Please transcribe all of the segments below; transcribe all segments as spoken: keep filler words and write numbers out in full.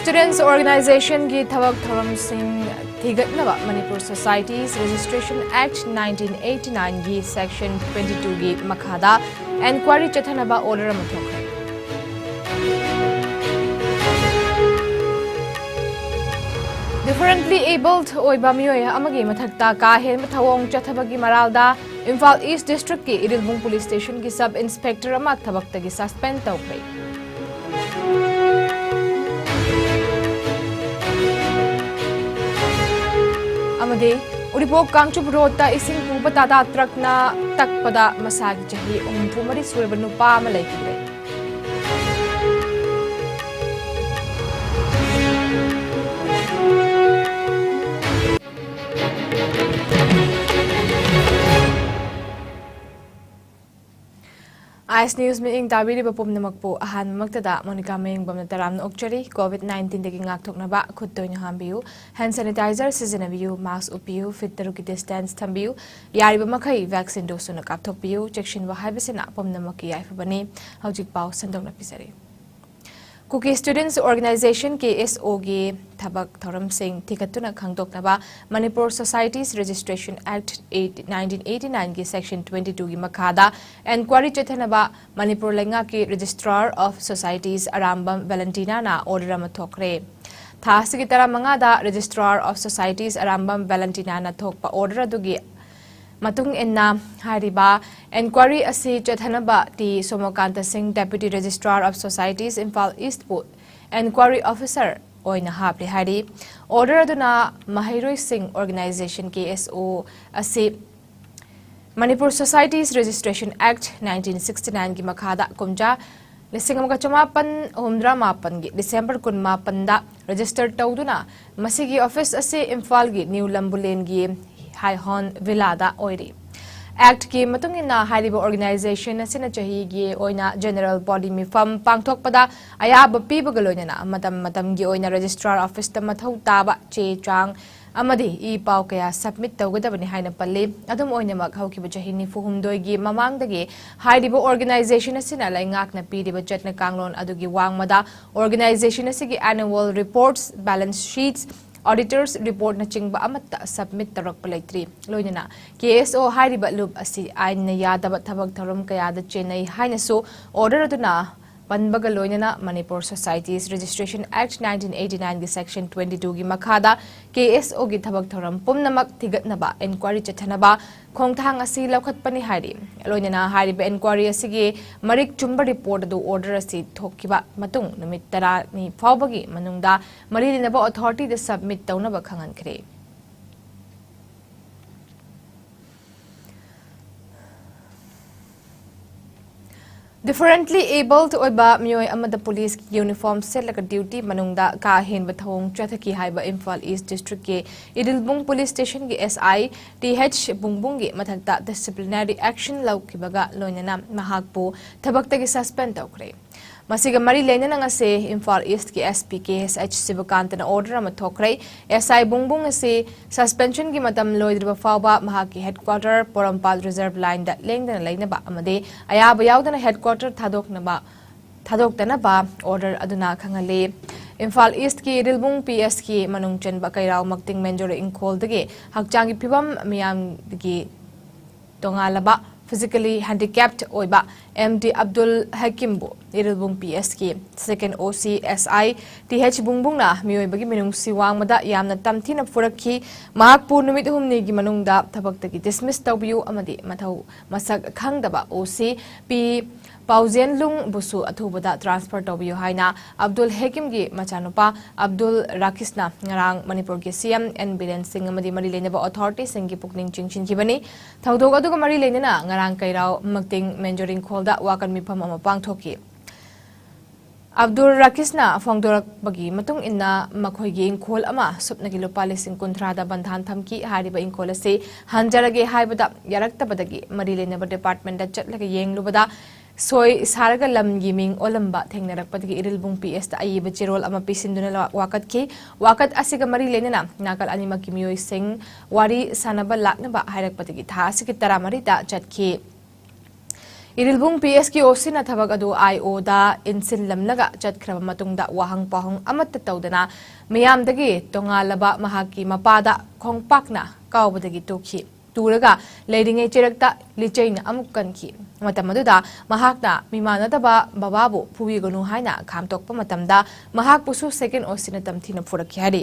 Students Organizationꯒꯤ ꯊꯕꯛ ꯊꯧꯔꯝꯁꯤꯡ ꯊꯤꯒꯠꯅꯕ Manipur Societies Registration Act nineteen eighty-nineꯒꯤ Section twenty-twoꯒꯤ ꯃꯈꯥꯗ enquiry ꯆꯠꯊꯅꯕ order ꯑꯃ ꯊꯣꯛꯈ꯭ꯔꯦ꯫ Differently abled ꯑꯣꯏꯕ ꯃꯤꯑꯣꯏ ꯑꯃꯒꯤ ꯃꯊꯛꯇ ꯀꯥ ꯍꯦꯟꯕ ꯊꯧꯑꯣꯡ ꯆꯠꯊꯕꯒꯤ ꯃꯔꯥꯜꯗ Imphal East Districtꯀꯤ Irilbung Police Stationꯒꯤ Sub Inspector ꯑꯃ ꯊꯕꯛꯇꯒꯤ suspend ꯇꯧꯈ꯭ꯔꯦ꯫ ꯑꯃꯗꯤ ꯎꯔꯤꯄꯣꯛ ꯀꯥꯡꯆꯨꯞ ꯔꯣꯗꯇ ꯏꯁꯤꯡ ꯄꯨꯕ ꯇꯥꯇꯥ ꯇ꯭ꯔꯛꯅ ꯇꯛꯄꯗ ꯃꯁꯥꯒꯤ ꯆꯍꯤ ꯍꯨꯝꯐꯨ ꯃꯔꯤ ꯁꯨꯔꯕ ꯅꯨꯄꯥ ꯑꯃ ꯂꯩꯈꯤꯗ꯭ꯔꯦ꯫ ꯑꯥꯏꯁ ꯅ꯭ꯌꯨꯁ ꯃꯤꯠꯌꯦꯡ ꯇꯥꯕꯤꯔꯤꯕ ꯄꯨꯝꯅꯃꯛꯄꯨ ꯑꯍꯥꯟꯕꯃꯛꯇꯗ ꯃꯣꯅꯤꯀꯥ ꯃꯌꯦꯡꯕꯝꯅ ꯇꯔꯥꯝꯅ ꯑꯣꯛꯆꯔꯤ꯫ COVID nineteenꯗꯒꯤ ꯉꯥꯛꯊꯣꯛꯅꯕ ꯈꯨꯠ ꯇꯣꯏꯅ ꯍꯥꯝꯕꯤꯌꯨ, hand sanitizer ꯁꯤꯖꯤꯟꯅꯕꯤꯌꯨ, mask ꯎꯞꯄꯤꯌꯨ, feet ꯇꯔꯨꯛꯀꯤ distance ꯊꯝꯕꯤꯌꯨ, ꯌꯥꯔꯤꯕ ꯃꯈꯩ vaccine dose ꯁꯨꯅ ꯀꯥꯞꯊꯣꯛꯄꯤꯌꯨ꯫ ꯆꯦꯛꯁꯤꯟꯕ ꯍꯥꯏꯕꯁꯤꯅ ꯄꯨꯝꯅꯃꯛꯀꯤ ꯌꯥꯏꯐꯕꯅꯤ꯫ ꯍꯧꯖꯤꯛ ꯄꯥꯎ ꯁꯟꯗꯣꯛꯅ ꯄꯤꯖꯔꯤ꯫ Kuki Students Organization, KSOꯒꯤ ꯊꯕꯛ ꯊꯧꯔꯝꯁꯤꯡ ꯊꯤꯒꯠꯇꯨꯅ ꯈꯪꯗꯣꯛꯅꯕ Manipur Societies Registration Act eight, nineteen eighty-nineꯒꯤ Section twenty-twoꯒꯤ ꯃꯈꯥꯗ enquiry ꯆꯠꯊꯅꯕ ꯃꯅꯤꯄꯨꯔ ꯂꯩꯉꯥꯛꯀꯤ Registrar of Societies Arambam ꯚꯦꯂꯦꯟꯇꯤꯅꯥꯅ order ꯑꯃ ꯊꯣꯛꯈ꯭ꯔꯦ꯫ ꯊꯥ ꯑꯁꯤꯒꯤ ꯇꯔꯥꯃꯉꯥꯗ Registrar of Societies ꯑꯔꯥꯝꯕꯝ ꯚꯦꯂꯦꯟꯇꯤꯅꯥꯅ ꯊꯣꯛꯄ order ꯑꯗꯨꯒꯤ ꯃꯇꯨꯡ ꯏꯟꯅ ꯍꯥꯏꯔꯤꯕ enquiry ꯑꯁꯤ ꯆꯠꯊꯅꯕ ꯇꯤ ꯁꯣꯃꯣꯀꯥꯟꯇ ꯁꯤꯡ, Deputy Registrar of Societies, Imphal Eastꯄꯨ enquiry officer ꯑꯣꯏꯅ ꯍꯥꯞꯂꯦ ꯍꯥꯏꯔꯤ꯫ Order ꯑꯗꯨꯅ ꯃꯍꯩꯔꯣꯏꯁꯤꯡ Organization, KSO, ꯑꯁꯤ Manipur Societies Registration Act nineteen sixty-nineꯒꯤ ꯃꯈꯥꯗ ꯀꯨꯝꯖꯥ ꯂꯤꯁꯤꯡ ꯑꯃꯒ ꯆꯃꯥꯄꯟ ꯍꯨꯝꯗ꯭ꯔꯥ ꯃꯥꯄꯟꯒꯤ December ꯀꯨꯟꯃꯥꯄꯟꯗ register ꯇꯧꯗꯨꯅ ꯃꯁꯤꯒꯤ office ꯑꯁꯤ ꯏꯝꯐꯥꯜꯒꯤ New ꯂꯝꯕꯨꯂꯦꯟꯒꯤ ꯍꯥꯏꯍꯣꯟ ꯚꯤꯂꯥꯗ ꯑꯣꯏꯔꯤ꯫ Actꯀꯤ ꯃꯇꯨꯡ ꯏꯟꯅ ꯍꯥꯏꯔꯤꯕ organization ꯑꯁꯤꯅ ꯆꯍꯤꯒꯤ ꯑꯣꯏꯅ general body ꯃꯤꯐꯝ ꯄꯥꯡꯊꯣꯛꯄꯗ ꯑꯌꯥꯕ ꯄꯤꯕꯒ ꯂꯣꯏꯅꯅ ꯃꯇꯝ ꯃꯇꯝꯒꯤ ꯑꯣꯏꯅ registrar officeꯇ ꯃꯊꯧ ꯇꯥꯕ ꯆꯦ ꯆꯥꯡ ꯑꯃꯗꯤ ꯏ ꯄꯥꯎ ꯀꯌꯥ submit ꯇꯧꯒꯗꯕꯅꯤ ꯍꯥꯏꯅ ꯄꯜꯂꯤ꯫ ꯑꯗꯨꯝ ꯑꯣꯏꯅꯃꯛ, ꯍꯧꯈꯤꯕ ꯆꯍꯤ ꯅꯤꯐꯨ ꯍꯨꯝꯗꯣꯏꯒꯤ ꯃꯃꯥꯡꯗꯒꯤ ꯍꯥꯏꯔꯤꯕ organization ꯑꯁꯤꯅ ꯂꯩꯉꯥꯛꯅ ꯄꯤꯔꯤꯕ ꯆꯠꯅ ꯀꯥꯡꯂꯣꯟ ꯑꯗꯨꯒꯤ ꯋꯥꯡꯃꯗ organization ꯑꯁꯤꯒꯤ annual reports, balance sheets, auditor's reportꯅꯆꯤꯡꯕ ꯑꯃꯠꯇ submit ꯇꯧꯔꯛꯄ ꯂꯩꯇ꯭ꯔꯤ꯫ ꯂꯣꯏꯅꯅ KSO ꯍꯥꯏꯔꯤꯕ ꯂꯨꯞ ꯑꯁꯤ ꯑꯥꯏꯟꯅ ꯌꯥꯗꯕ ꯊꯕꯛ ꯊꯧꯔꯝ ꯀꯌꯥꯗ ꯆꯦꯟꯅꯩ ꯍꯥꯏꯅꯁꯨ order ꯑꯗꯨꯅ ꯄꯟꯕꯒ ꯂꯣꯏꯅꯅ Manipur Societies Registration Act nineteen eighty nineꯒꯤ section twenty twoꯒꯤ ꯃꯈꯥꯗ KSOꯒꯤ ꯊꯕꯛ ꯊꯧꯔꯝ ꯄꯨꯝꯅꯃꯛ ꯊꯤꯒꯠꯅꯕ inquiry ꯆꯠꯊꯅꯕ ꯈꯣꯡꯊꯥꯡ ꯑꯁꯤ ꯂꯧꯈꯠꯄꯅꯤ ꯍꯥꯏꯔꯤ꯫ ꯂꯣꯏꯅꯅ ꯍꯥꯏꯔꯤꯕ inquiry ꯑꯁꯤꯒꯤ ꯃꯔꯤꯛ ꯆꯨꯝꯕ report ꯑꯗꯨ order ꯑꯁꯤ ꯊꯣꯛꯈꯤꯕ ꯃꯇꯨꯡ ꯅꯨꯃꯤꯠ ꯇꯔꯥꯅꯤ ꯐꯥꯎꯕꯒꯤ ꯃꯅꯨꯡꯗ ꯃꯔꯤ ꯂꯩꯅꯕ authorityꯗ submit ꯇꯧꯅꯕ ꯈꯪꯍꯟꯈ꯭ꯔꯦ꯫ Differently abled ꯑꯣꯏꯕ ꯃꯤꯑꯣꯏ ꯑꯃꯗ ꯄꯨꯂꯤꯁꯀꯤ uniform ꯁꯦꯠꯂꯒ duty ꯃꯅꯨꯡꯗ ꯀꯥ ꯍꯦꯟꯕ ꯊꯧꯑꯣꯡ ꯆꯠꯊꯈꯤ ꯍꯥꯏꯕ Imphal East Districtꯀꯤ Irilbung Police Stationꯒꯤ SI TH ꯕꯨꯡꯕꯨꯡꯒꯤ ꯃꯊꯛꯇ disciplinary action ꯂꯧꯈꯤꯕꯒ ꯂꯣꯏꯅꯅ ꯃꯍꯥꯛꯄꯨ ꯊꯕꯛꯇꯒꯤ suspend ꯇꯧꯈ꯭ꯔꯦ꯫ ꯃꯁꯤꯒ ꯃꯔꯤ ꯂꯩꯅꯅ ꯉꯁꯤ ꯏꯝꯐꯥꯜ Eastꯀꯤ SP KSH ꯁꯤꯕꯀꯥꯟꯇꯅ order ꯑꯃ ꯊꯣꯛꯈ꯭ꯔꯦ꯫ SI ꯕꯨꯡꯕꯨꯡ ꯑꯁꯤ suspensionꯒꯤ ꯃꯇꯝ ꯂꯣꯏꯗ꯭ꯔꯤꯕ ꯐꯥꯎꯕ ꯃꯍꯥꯛꯀꯤ headquarter ꯄꯣꯔꯣꯝꯄꯥꯠ reserve lineꯗ ꯂꯦꯡꯗꯅ ꯂꯩꯅꯕ ꯑꯃꯗꯤ ꯑꯌꯥꯕ ꯌꯥꯎꯗꯅ headquarter ꯊꯥꯗꯣꯛꯅꯕ, ꯊꯥꯗꯣꯛꯇꯅꯕ order ꯑꯗꯨꯅ ꯈꯪꯍꯜꯂꯤ꯫ ꯏꯝꯐꯥꯜ Eastꯀꯤ ꯏꯔꯤꯜꯕꯨꯡ PSꯀꯤ ꯃꯅꯨꯡ ꯆꯟꯕ ꯀꯩꯔꯥꯎ ꯃꯛꯇꯤꯡ ꯃꯦꯟꯖꯣꯔ ꯏꯪꯈꯣꯜꯗꯒꯤ ꯍꯛꯆꯥꯡꯒꯤ ꯐꯤꯕꯝ ꯃꯤꯌꯥꯝꯒꯤ ꯇꯣꯉꯥꯜꯂꯕ physically handicapped ꯑꯣꯏꯕ MD Abdul ꯍꯀꯤꯝꯕꯨ Irilbung PSꯀꯤ second OC SI TH ꯕꯨꯡꯕꯨꯡꯅ ꯃꯤꯑꯣꯏꯕꯒꯤ ꯃꯤꯅꯨꯡꯁꯤ ꯋꯥꯡꯃꯗ ꯌꯥꯝꯅ ꯇꯝꯊꯤꯅ ꯐꯨꯔꯛꯈꯤ꯫ ꯃꯍꯥꯛꯄꯨ ꯅꯨꯃꯤꯠ ꯍꯨꯝꯅꯤꯒꯤ ꯃꯅꯨꯡꯗ ꯊꯕꯛꯇꯒꯤ dismiss ꯇꯧꯕꯤꯌꯨ ꯑꯃꯗꯤ ꯃꯊꯧ ꯃꯁꯛ ꯈꯪꯗꯕ OC ꯄꯤ ꯄꯥꯎꯖꯦꯟꯂꯨꯡꯕꯨꯁꯨ ꯑꯊꯨꯕꯗ transfer ꯇꯧꯕꯤꯌꯨ ꯍꯥꯏꯅ ꯑꯕꯗꯨꯜ ꯍꯀꯤꯝꯒꯤ ꯃꯆꯥꯅꯨꯄꯥ ꯑꯕꯗꯨꯜ ꯔꯥꯀꯤꯁꯅ ꯉꯔꯥꯡ ꯃꯅꯤꯄꯨꯔꯒꯤ CM N ꯕꯤꯔꯦꯟ ꯁꯤꯡ ꯑꯃꯗꯤ ꯃꯔꯤ ꯂꯩꯅꯕ authorityꯁꯤꯡꯒꯤ ꯄꯨꯛꯅꯤꯡ ꯆꯤꯡꯁꯤꯟꯈꯤꯕꯅꯤ꯫ ꯊꯧꯗꯣꯛ ꯑꯗꯨꯒ ꯃꯔꯤ ꯂꯩꯅꯅ ꯉꯔꯥꯡ ꯀꯩꯔꯥꯎ ꯃꯛꯇꯤꯡ ꯃꯦꯟꯖꯣꯔ ꯏꯪꯈꯣꯜꯗ ꯋꯥꯀꯟ ꯃꯤꯐꯝ ꯑꯃ ꯄꯥꯡꯊꯣꯛꯈꯤ꯫ ꯑꯕꯗꯨꯜ ꯔꯥꯀꯤꯁꯅ ꯐꯣꯡꯗꯣꯔꯛꯄꯒꯤ ꯃꯇꯨꯡ ꯏꯟꯅ ꯃꯈꯣꯏꯒꯤ ꯏꯪꯈꯣꯜ ꯑꯃ ꯁꯨꯞꯅꯒꯤ ꯂꯨꯄꯥ ꯂꯤꯁꯤꯡ ꯀꯨꯟꯊ꯭ꯔꯥꯗ ꯕꯟꯙꯥꯟ ꯊꯝꯈꯤ꯫ ꯍꯥꯏꯔꯤꯕ ꯏꯪꯈꯣꯜ ꯑꯁꯤ ꯍꯟꯖꯔꯒꯦ ꯍꯥꯏꯕꯗ ꯌꯥꯔꯛꯇꯕꯗꯒꯤ ꯃꯔꯤ ꯂꯩꯅꯕ departmentꯗ ꯆꯠꯂꯒ ꯌꯦꯡꯂꯨꯕꯗ ꯁꯣꯏ ꯁꯥꯔꯒ ꯂꯝꯒꯤ ꯃꯤꯡ ꯑꯣꯜꯂꯝꯕ ꯊꯦꯡꯅꯔꯛꯄꯗꯒꯤ ꯏꯔꯤꯜꯕꯨꯡ ꯄꯤ ꯑꯦꯁꯇ ꯑꯏꯕ ꯆꯦꯔꯣꯜ ꯑꯃ ꯄꯤꯁꯤꯟꯗꯨꯅ ꯋꯥꯀꯠꯈꯤ꯫ ꯋꯥꯀꯠ ꯑꯁꯤꯒ ꯃꯔꯤ ꯂꯩꯅꯅ ꯅꯥꯀꯜ ꯑꯅꯤꯃꯛꯀꯤ ꯃꯤꯑꯣꯏꯁꯤꯡ ꯋꯥꯔꯤ ꯁꯥꯟꯅꯕ ꯂꯥꯛꯅꯕ ꯍꯥꯏꯔꯛꯄꯗꯒꯤ ꯊꯥ ꯑꯁꯤꯒꯤ ꯇꯔꯥꯃꯔꯤꯗ ꯆꯠꯈꯤ꯫ ꯏꯔꯤꯜꯕꯨꯡ ꯄꯤ ꯑꯦꯁꯀꯤ ꯑꯣ ꯁꯤꯅ ꯊꯕꯛ ꯑꯗꯨ ꯑꯥꯏ ꯑꯣꯗ ꯏꯟꯁꯤꯜꯂꯝꯂꯒ ꯆꯠꯈ꯭ꯔꯕ ꯃꯇꯨꯡꯗ ꯋꯥꯍꯪ ꯄꯥꯎꯍꯪ ꯑꯃꯠꯇ ꯇꯧꯗꯅ ꯃꯤꯌꯥꯝꯗꯒꯤ ꯇꯣꯉꯥꯜꯂꯕ ꯃꯍꯥꯛꯀꯤ ꯃꯄꯥꯗ ꯈꯣꯡꯄꯥꯛꯅ ꯀꯥꯎꯕꯗꯒꯤ ꯇꯣꯛꯈꯤ꯫ ꯇꯨꯔꯒ ꯂꯩꯔꯤꯉꯩ ꯆꯩꯔꯛꯇ ꯂꯤꯆꯩꯅ ꯑꯃꯨꯛ ꯀꯟꯈꯤ꯫ ꯃꯇꯝ ꯑꯗꯨꯗ ꯃꯍꯥꯛꯅ ꯃꯤꯃꯥꯟꯅꯗꯕ ꯕꯕꯥꯕꯨ ꯐꯨꯕꯤꯒꯅꯨ ꯍꯥꯏꯅ ꯈꯥꯝꯇꯣꯛꯄ ꯃꯇꯝꯗ ꯃꯍꯥꯛꯄꯨꯁꯨ ꯁꯦꯀꯦꯟ ꯑꯣ ꯁꯤꯅ ꯇꯝꯊꯤꯅ ꯐꯨꯔꯛꯈꯤ ꯍꯥꯏꯔꯤ꯫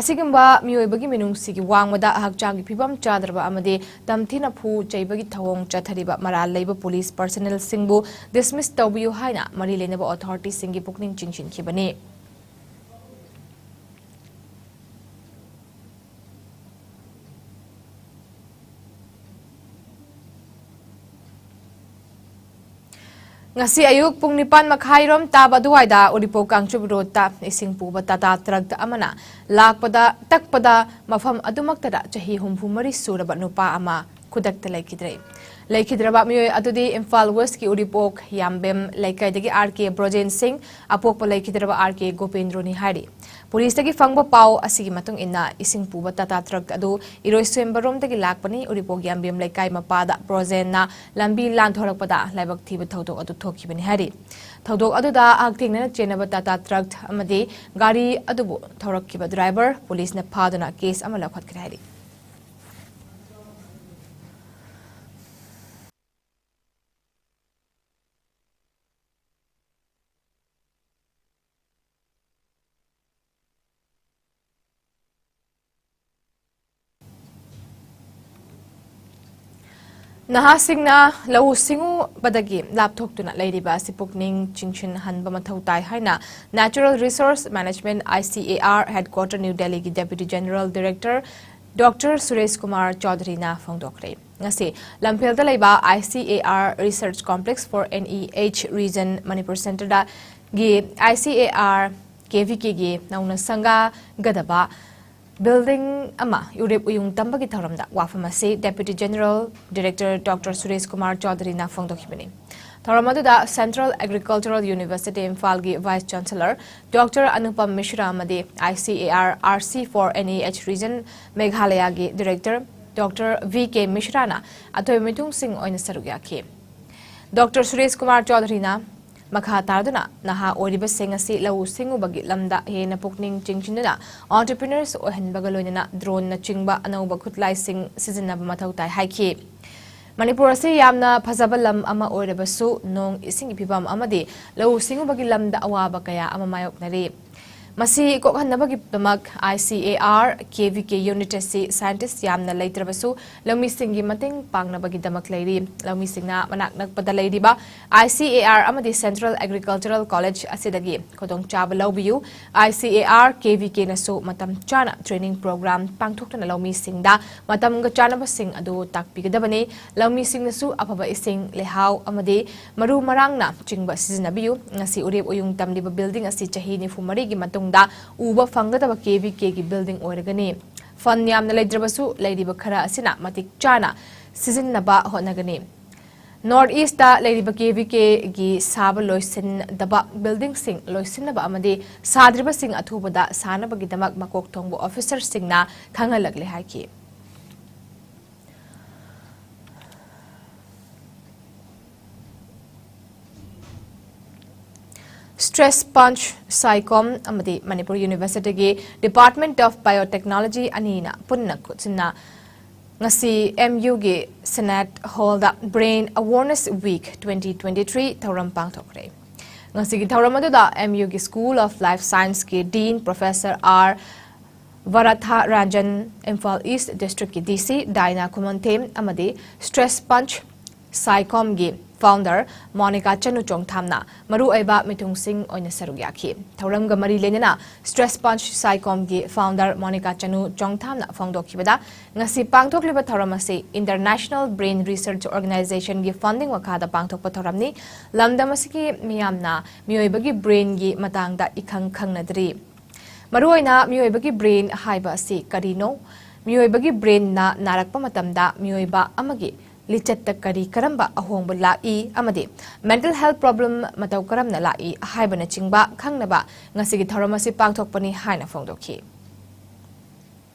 ꯑꯁꯤꯒꯨꯝꯕ ꯃꯤꯑꯣꯏꯕꯒꯤ ꯃꯤꯅꯨꯡꯁꯤꯒꯤ ꯋꯥꯡꯃꯗ ꯍꯛꯆꯥꯡꯒꯤ ꯐꯤꯕꯝ ꯆꯥꯗ꯭ꯔꯕ ꯑꯃꯗꯤ ꯇꯝꯊꯤꯅ ꯐꯨ ꯆꯩꯕꯒꯤ ꯊꯧꯑꯣꯡ ꯆꯠꯊꯔꯤꯕ ꯃꯔꯥꯜ ꯂꯩꯕ ꯄꯨꯂꯤꯁ ꯄꯔꯁꯅꯦꯜꯁꯤꯡꯕꯨ ꯗꯤꯁꯃꯤꯁ ꯇꯧꯕꯤꯌꯨ ꯍꯥꯏꯅ ꯃꯔꯤ ꯂꯩꯅꯕ ꯑꯣꯊꯣꯔꯤꯇꯤꯁꯤꯡꯒꯤ ꯄꯨꯛꯅꯤꯡ ꯆꯤꯡꯁꯤꯟꯈꯤꯕꯅꯤ꯫ ꯉꯁꯤ ꯑꯌꯨꯛ ꯄꯨꯡ ꯅꯤꯄꯥꯟ ꯃꯈꯥꯏꯔꯣꯝ ꯇꯥꯕ ꯑꯗꯨꯋꯥꯏꯗ ꯎꯔꯤꯄꯣꯛ ꯀꯥꯡꯆꯨꯞ ꯔꯣꯗꯇ ꯏꯁꯤꯡ ꯄꯨꯕ ꯇꯥꯇꯥ ꯇ꯭ꯔꯛ ꯑꯃꯅ ꯂꯥꯛꯄꯗ ꯇꯛꯄꯗ ꯃꯐꯝ ꯑꯗꯨꯃꯛꯇꯗ ꯆꯍꯤ ꯍꯨꯝꯐꯨ ꯃꯔꯤ ꯁꯨꯔꯕ ꯅꯨꯄꯥ ꯑꯃ ꯈꯨꯗꯛꯇ ꯂꯩꯈꯤꯗ꯭ꯔꯦ꯫ ꯂꯩꯈꯤꯗ꯭ꯔꯕ ꯃꯤꯑꯣꯏ ꯑꯗꯨꯗꯤ ꯏꯝꯐꯥꯜ ꯋꯦꯁꯀꯤ ꯎꯔꯤꯄꯣꯛ ꯌꯥꯝꯕꯦꯝ ꯂꯩꯀꯥꯏꯗꯒꯤ ꯑꯥꯔ ꯀꯦ ꯕ꯭ꯔꯣꯖꯦꯟ ꯁꯤꯡ, ꯑꯄꯣꯛꯄ ꯂꯩꯈꯤꯗ꯭ꯔꯕ ꯑꯥꯔ ꯀꯦ ꯒꯣꯄꯦꯟꯗ꯭ꯔꯣꯅꯤ ꯍꯥꯏꯔꯤ꯫ ꯄꯨꯂꯤꯁꯇꯒꯤ ꯐꯪꯕ ꯄꯥꯎ ꯑꯁꯤꯒꯤ ꯃꯇꯨꯡ ꯏꯟꯅ ꯏꯁꯤꯡ ꯄꯨꯕ ꯇꯥꯇꯥ ꯇ꯭ꯔꯛ ꯑꯗꯨ ꯏꯔꯣꯏꯁꯦꯝꯕꯔꯣꯝꯗꯒꯤ ꯂꯥꯛꯄꯅꯤ꯫ ꯎꯔꯤꯄꯣꯛ ꯌꯥꯝꯕꯦꯝ ꯂꯩꯀꯥꯏ ꯃꯄꯥꯗ ꯕ꯭ꯔꯣꯖꯦꯟꯅ ꯂꯝꯕꯤ ꯂꯥꯟꯊꯣꯔꯛꯄꯗ ꯂꯥꯏꯕꯛ ꯊꯤꯕ ꯊꯧꯗꯣꯛ ꯑꯗꯨ ꯊꯣꯛꯈꯤꯕꯅꯤ ꯍꯥꯏꯔꯤ꯫ ꯊꯧꯗꯣꯛ ꯑꯗꯨꯗ ꯍꯛꯊꯦꯡꯅꯅ ꯆꯦꯟꯅꯕ ꯇꯥꯇꯥ ꯇ꯭ꯔꯛ ꯑꯃꯗꯤ ꯒꯥꯔꯤ ꯑꯗꯨꯕꯨ ꯊꯧꯔꯛꯈꯤꯕ ꯗ꯭ꯔꯥꯏꯚꯔ ꯄꯨꯂꯤꯁꯅ ꯐꯥꯗꯨꯅ ꯀꯦꯁ ꯑꯃ ꯂꯧꯈꯠꯈ꯭ꯔꯦ ꯍꯥꯏꯔꯤ꯫ ꯅꯍꯥꯁꯤꯡꯅ ꯂꯧꯎ ꯁꯤꯡꯎꯕꯗꯒꯤ ꯂꯥꯞꯊꯣꯛꯇꯨꯅ ꯂꯩꯔꯤꯕ ꯑꯁꯤ ꯄꯨꯛꯅꯤꯡ ꯆꯤꯡꯁꯤꯟꯍꯟꯕ ꯃꯊꯧ ꯇꯥꯏ ꯍꯥꯏꯅ Natural Resource Management, I C A R, Headquarter, New Delhi ꯒꯤ Deputy General Director Doctor Suresh Kumar ꯆꯧꯙꯔꯤꯅ ꯐꯣꯡꯗꯣꯛꯈ꯭ꯔꯦ꯫ ꯉꯁꯤ ꯂꯝꯐꯦꯜꯗ ꯂꯩꯕ I C A R Research Complex for N E H Region Manipur Centre ꯗꯒꯤ I C A R K V K ꯒꯤ ꯅꯧꯅ ꯁꯪꯒꯥꯒꯗꯕ building ꯑꯃ ꯎꯔꯦꯞ ꯎꯌꯨꯡ ꯇꯝꯕꯒꯤ ꯊꯧꯔꯝꯗ ꯋꯥꯐꯝ ꯑꯁꯤ Deputy General Director Doctor Suresh Kumar ꯆꯧꯙꯔꯤꯅ ꯐꯣꯡꯗꯣꯛꯈꯤꯕꯅꯤ꯫ ꯊꯧꯔꯝ ꯑꯗꯨꯗ Central Agricultural University ꯏꯝꯐꯥꯜꯒꯤ Vice Chancellor Doctor Anupam Mishra ꯑꯃꯗꯤ I C A R R C for N A H Region Meghalayagi Director Doctor V K Mishraꯅ ꯑꯊꯣꯏꯕ ꯃꯤꯊꯨꯡꯁꯤꯡ ꯑꯣꯏꯅ ꯁꯔꯨꯛ ꯌꯥꯈꯤ꯫ Doctor ꯁꯨꯔꯦꯁ ꯀꯨꯃꯥꯔ ꯆꯧꯙꯔꯤꯅ ꯃꯈꯥ ꯇꯥꯗꯨꯅ ꯅꯍꯥ ꯑꯣꯏꯔꯤꯕꯁꯤꯡ ꯑꯁꯤ ꯂꯧꯎ ꯁꯤꯡꯎꯕꯒꯤ ꯂꯝꯗ ꯍꯦꯟꯅ ꯄꯨꯛꯅꯤꯡ ꯆꯤꯡꯁꯤꯟꯗꯨꯅ entrepreneurs ꯑꯣꯏꯍꯟꯕꯒ ꯂꯣꯏꯅꯅ drone ꯅꯆꯤꯡꯕ ꯑꯅꯧꯕ ꯈꯨꯠꯂꯥꯏꯁꯤꯡ ꯁꯤꯖꯤꯟꯅꯕ ꯃꯊꯧ ꯇꯥꯏ ꯍꯥꯏꯈꯤ꯫ ꯃꯅꯤꯄꯨꯔ ꯑꯁꯤ ꯌꯥꯝꯅ ꯐꯖꯕ ꯂꯝ ꯑꯃ ꯑꯣꯏꯔꯕꯁꯨ ꯅꯣꯡ ꯏꯁꯤꯡꯒꯤ ꯐꯤꯕꯝ ꯑꯃꯗꯤ ꯂꯧꯎ ꯁꯤꯡꯎꯕꯒꯤ ꯂꯝꯗ ꯑꯋꯥꯕ ꯀꯌꯥ ꯑꯃ ꯃꯥꯌꯣꯛꯅꯔꯤ꯫ ꯃꯁꯤ ꯀꯣꯛꯍꯟꯅꯕꯒꯤꯗꯃꯛ I C A R K V K unit ꯑꯁꯤ scientist ꯌꯥꯝꯅ ꯂꯩꯇ꯭ꯔꯕꯁꯨ ꯂꯧꯃꯤꯁꯤꯡꯒꯤ ꯃꯇꯦꯡ ꯄꯥꯡꯅꯕꯒꯤꯗꯃꯛ ꯂꯩꯔꯤ꯫ ꯂꯧꯃꯤꯁꯤꯡꯅ ꯃꯅꯥꯛ ꯅꯛꯄꯗ ꯂꯩꯔꯤꯕ I C A R ꯑꯃꯗꯤ Central Agricultural College ꯑꯁꯤꯗꯒꯤ ꯈꯨꯗꯣꯡꯆꯥꯕ ꯂꯧꯕꯤꯌꯨ꯫ I C A R K V K ꯅꯁꯨ ꯃꯇꯝ ꯆꯥꯅ training program ꯄꯥꯡꯊꯣꯛꯇꯨꯅ ꯂꯧꯃꯤꯁꯤꯡꯗ ꯃꯇꯝꯒ ꯆꯥꯅꯕꯁꯤꯡ ꯑꯗꯨ ꯇꯥꯛꯄꯤꯒꯗꯕꯅꯤ꯫ ꯂꯧꯃꯤꯁꯤꯡꯅꯁꯨ ꯑꯐꯕ ꯏꯁꯤꯡ, ꯂꯩꯍꯥꯎ ꯑꯃꯗꯤ ꯃꯔꯨ ꯃꯔꯥꯡꯅ ꯆꯤꯡꯕ ꯁꯤꯖꯤꯟꯅꯕꯤꯌꯨ꯫ ꯉꯁꯤ ꯎꯔꯦꯞ ꯎꯌꯨꯡ ꯇꯝꯂꯤꯕ building ꯑꯁꯤ ꯆꯍꯤ ꯅꯤꯐꯨ ꯃꯔꯤꯒꯤ ꯃꯇꯨꯡꯗ ꯎꯕ ꯐꯪꯒꯗꯕ K V K ꯒꯤ building ꯑꯣꯏꯔꯒꯅꯤ꯫ Fund ꯌꯥꯝꯅ ꯂꯩꯇ꯭ꯔꯕꯁꯨ ꯂꯩꯔꯤꯕ ꯈꯔ ꯑꯁꯤꯅ ꯃꯇꯤꯛ ꯆꯥꯅ ꯁꯤꯖꯤꯟꯅꯕ ꯍꯣꯠꯅꯒꯅꯤ꯫ North East ꯇ ꯂꯩꯔꯤꯕ K V K ꯒꯤ ꯁꯥꯕ ꯂꯣꯏꯁꯤꯟꯗꯕ building ꯁꯤꯡ ꯂꯣꯏꯁꯤꯟꯅꯕ ꯑꯃꯗꯤ ꯁꯥꯗ꯭ꯔꯤꯕꯁꯤꯡ ꯑꯊꯨꯕꯗ ꯁꯥꯅꯕꯒꯤꯗꯃꯛ ꯃꯀꯣꯛ ꯊꯣꯡꯕ officer ꯁꯤꯡꯅ ꯈꯪꯍꯜꯂꯛꯂꯦ ꯍꯥꯏꯈꯤ꯫ Stress Sponge, SciComm ꯑꯃꯗꯤ ꯃꯅꯤꯄꯨꯔ University ꯒꯤ Department of Biotechnology ꯑꯅꯤꯅ ꯄꯨꯟꯅ ꯈꯨꯠꯁꯤꯟꯅ ꯉꯁꯤ M U ꯒꯤ Senate Hall ꯗ Brain Awareness Week twenty twenty-three ꯊꯧꯔꯝ ꯄꯥꯡꯊꯣꯛꯈ꯭ꯔꯦ꯫ ꯉꯁꯤꯒꯤ ꯊꯧꯔꯝ ꯑꯗꯨꯗ M U ꯒꯤ School of Life Science ꯀꯤ Dean Professor R ꯚꯥꯔꯊꯥ Ranjan, Imphal East District ꯀꯤ D C ꯗꯥꯏꯅꯥ ꯈꯨꯃꯟꯊꯦꯝ ꯑꯃꯗꯤ Stress Sponge, SciComm ꯒꯤ founder ꯃꯣꯅꯤꯀꯥ ꯆꯅꯨ ꯆꯣꯡꯊꯥꯝꯅ ꯃꯔꯨꯑꯣꯏꯕ ꯃꯤꯊꯨꯡꯁꯤꯡ ꯑꯣꯏꯅ ꯁꯔꯨꯛ ꯌꯥꯈꯤ꯫ ꯊꯧꯔꯝꯒ ꯃꯔꯤ ꯂꯩꯅꯅ Stress Sponge, SciComm ꯒꯤ founder ꯃꯣꯅꯤꯀꯥ ꯆꯅꯨ ꯆꯣꯡꯊꯥꯝꯅ ꯐꯣꯡꯗꯣꯛꯈꯤꯕꯗ, ꯉꯁꯤ ꯄꯥꯡꯊꯣꯛꯂꯤꯕ ꯊꯧꯔꯝ ꯑꯁꯤ International Brain Research Organization ꯒꯤ funding ꯃꯈꯥꯗ ꯄꯥꯡꯊꯣꯛꯄ ꯊꯧꯔꯝꯅꯤ꯫ ꯂꯝꯗꯝ ꯑꯁꯤꯒꯤ ꯃꯤꯌꯥꯝꯅ ꯃꯤꯑꯣꯏꯕꯒꯤ brain ꯒꯤ ꯃꯇꯥꯡꯗ ꯏꯈꯪ ꯈꯪꯅꯗ꯭ꯔꯤ꯫ ꯃꯔꯨꯑꯣꯏꯅ ꯃꯤꯑꯣꯏꯕꯒꯤ brain ꯍꯥꯏꯕ ꯑꯁꯤ ꯀꯔꯤꯅꯣ? ꯃꯤꯑꯣꯏꯕꯒꯤ brain ꯅ ꯅꯥꯔꯛꯄ ꯃꯇꯝꯗ ꯃꯤꯑꯣꯏꯕ ꯑꯃꯒꯤ ꯂꯤꯆꯠꯇ ꯀꯔꯤ ꯀꯔꯝꯕ ꯑꯍꯣꯡꯕ ꯂꯥꯛꯏ ꯑꯃꯗꯤ mental health problem ꯃꯇꯧ ꯀꯔꯝꯅ ꯂꯥꯛꯏ ꯍꯥꯏꯕꯅꯆꯤꯡꯕ ꯈꯪꯅꯕ ꯉꯁꯤꯒꯤ ꯊꯧꯔꯝ ꯑꯁꯤ ꯄꯥꯡꯊꯣꯛꯄꯅꯤ ꯍꯥꯏꯅ ꯐꯣꯡꯗꯣꯛꯈꯤ꯫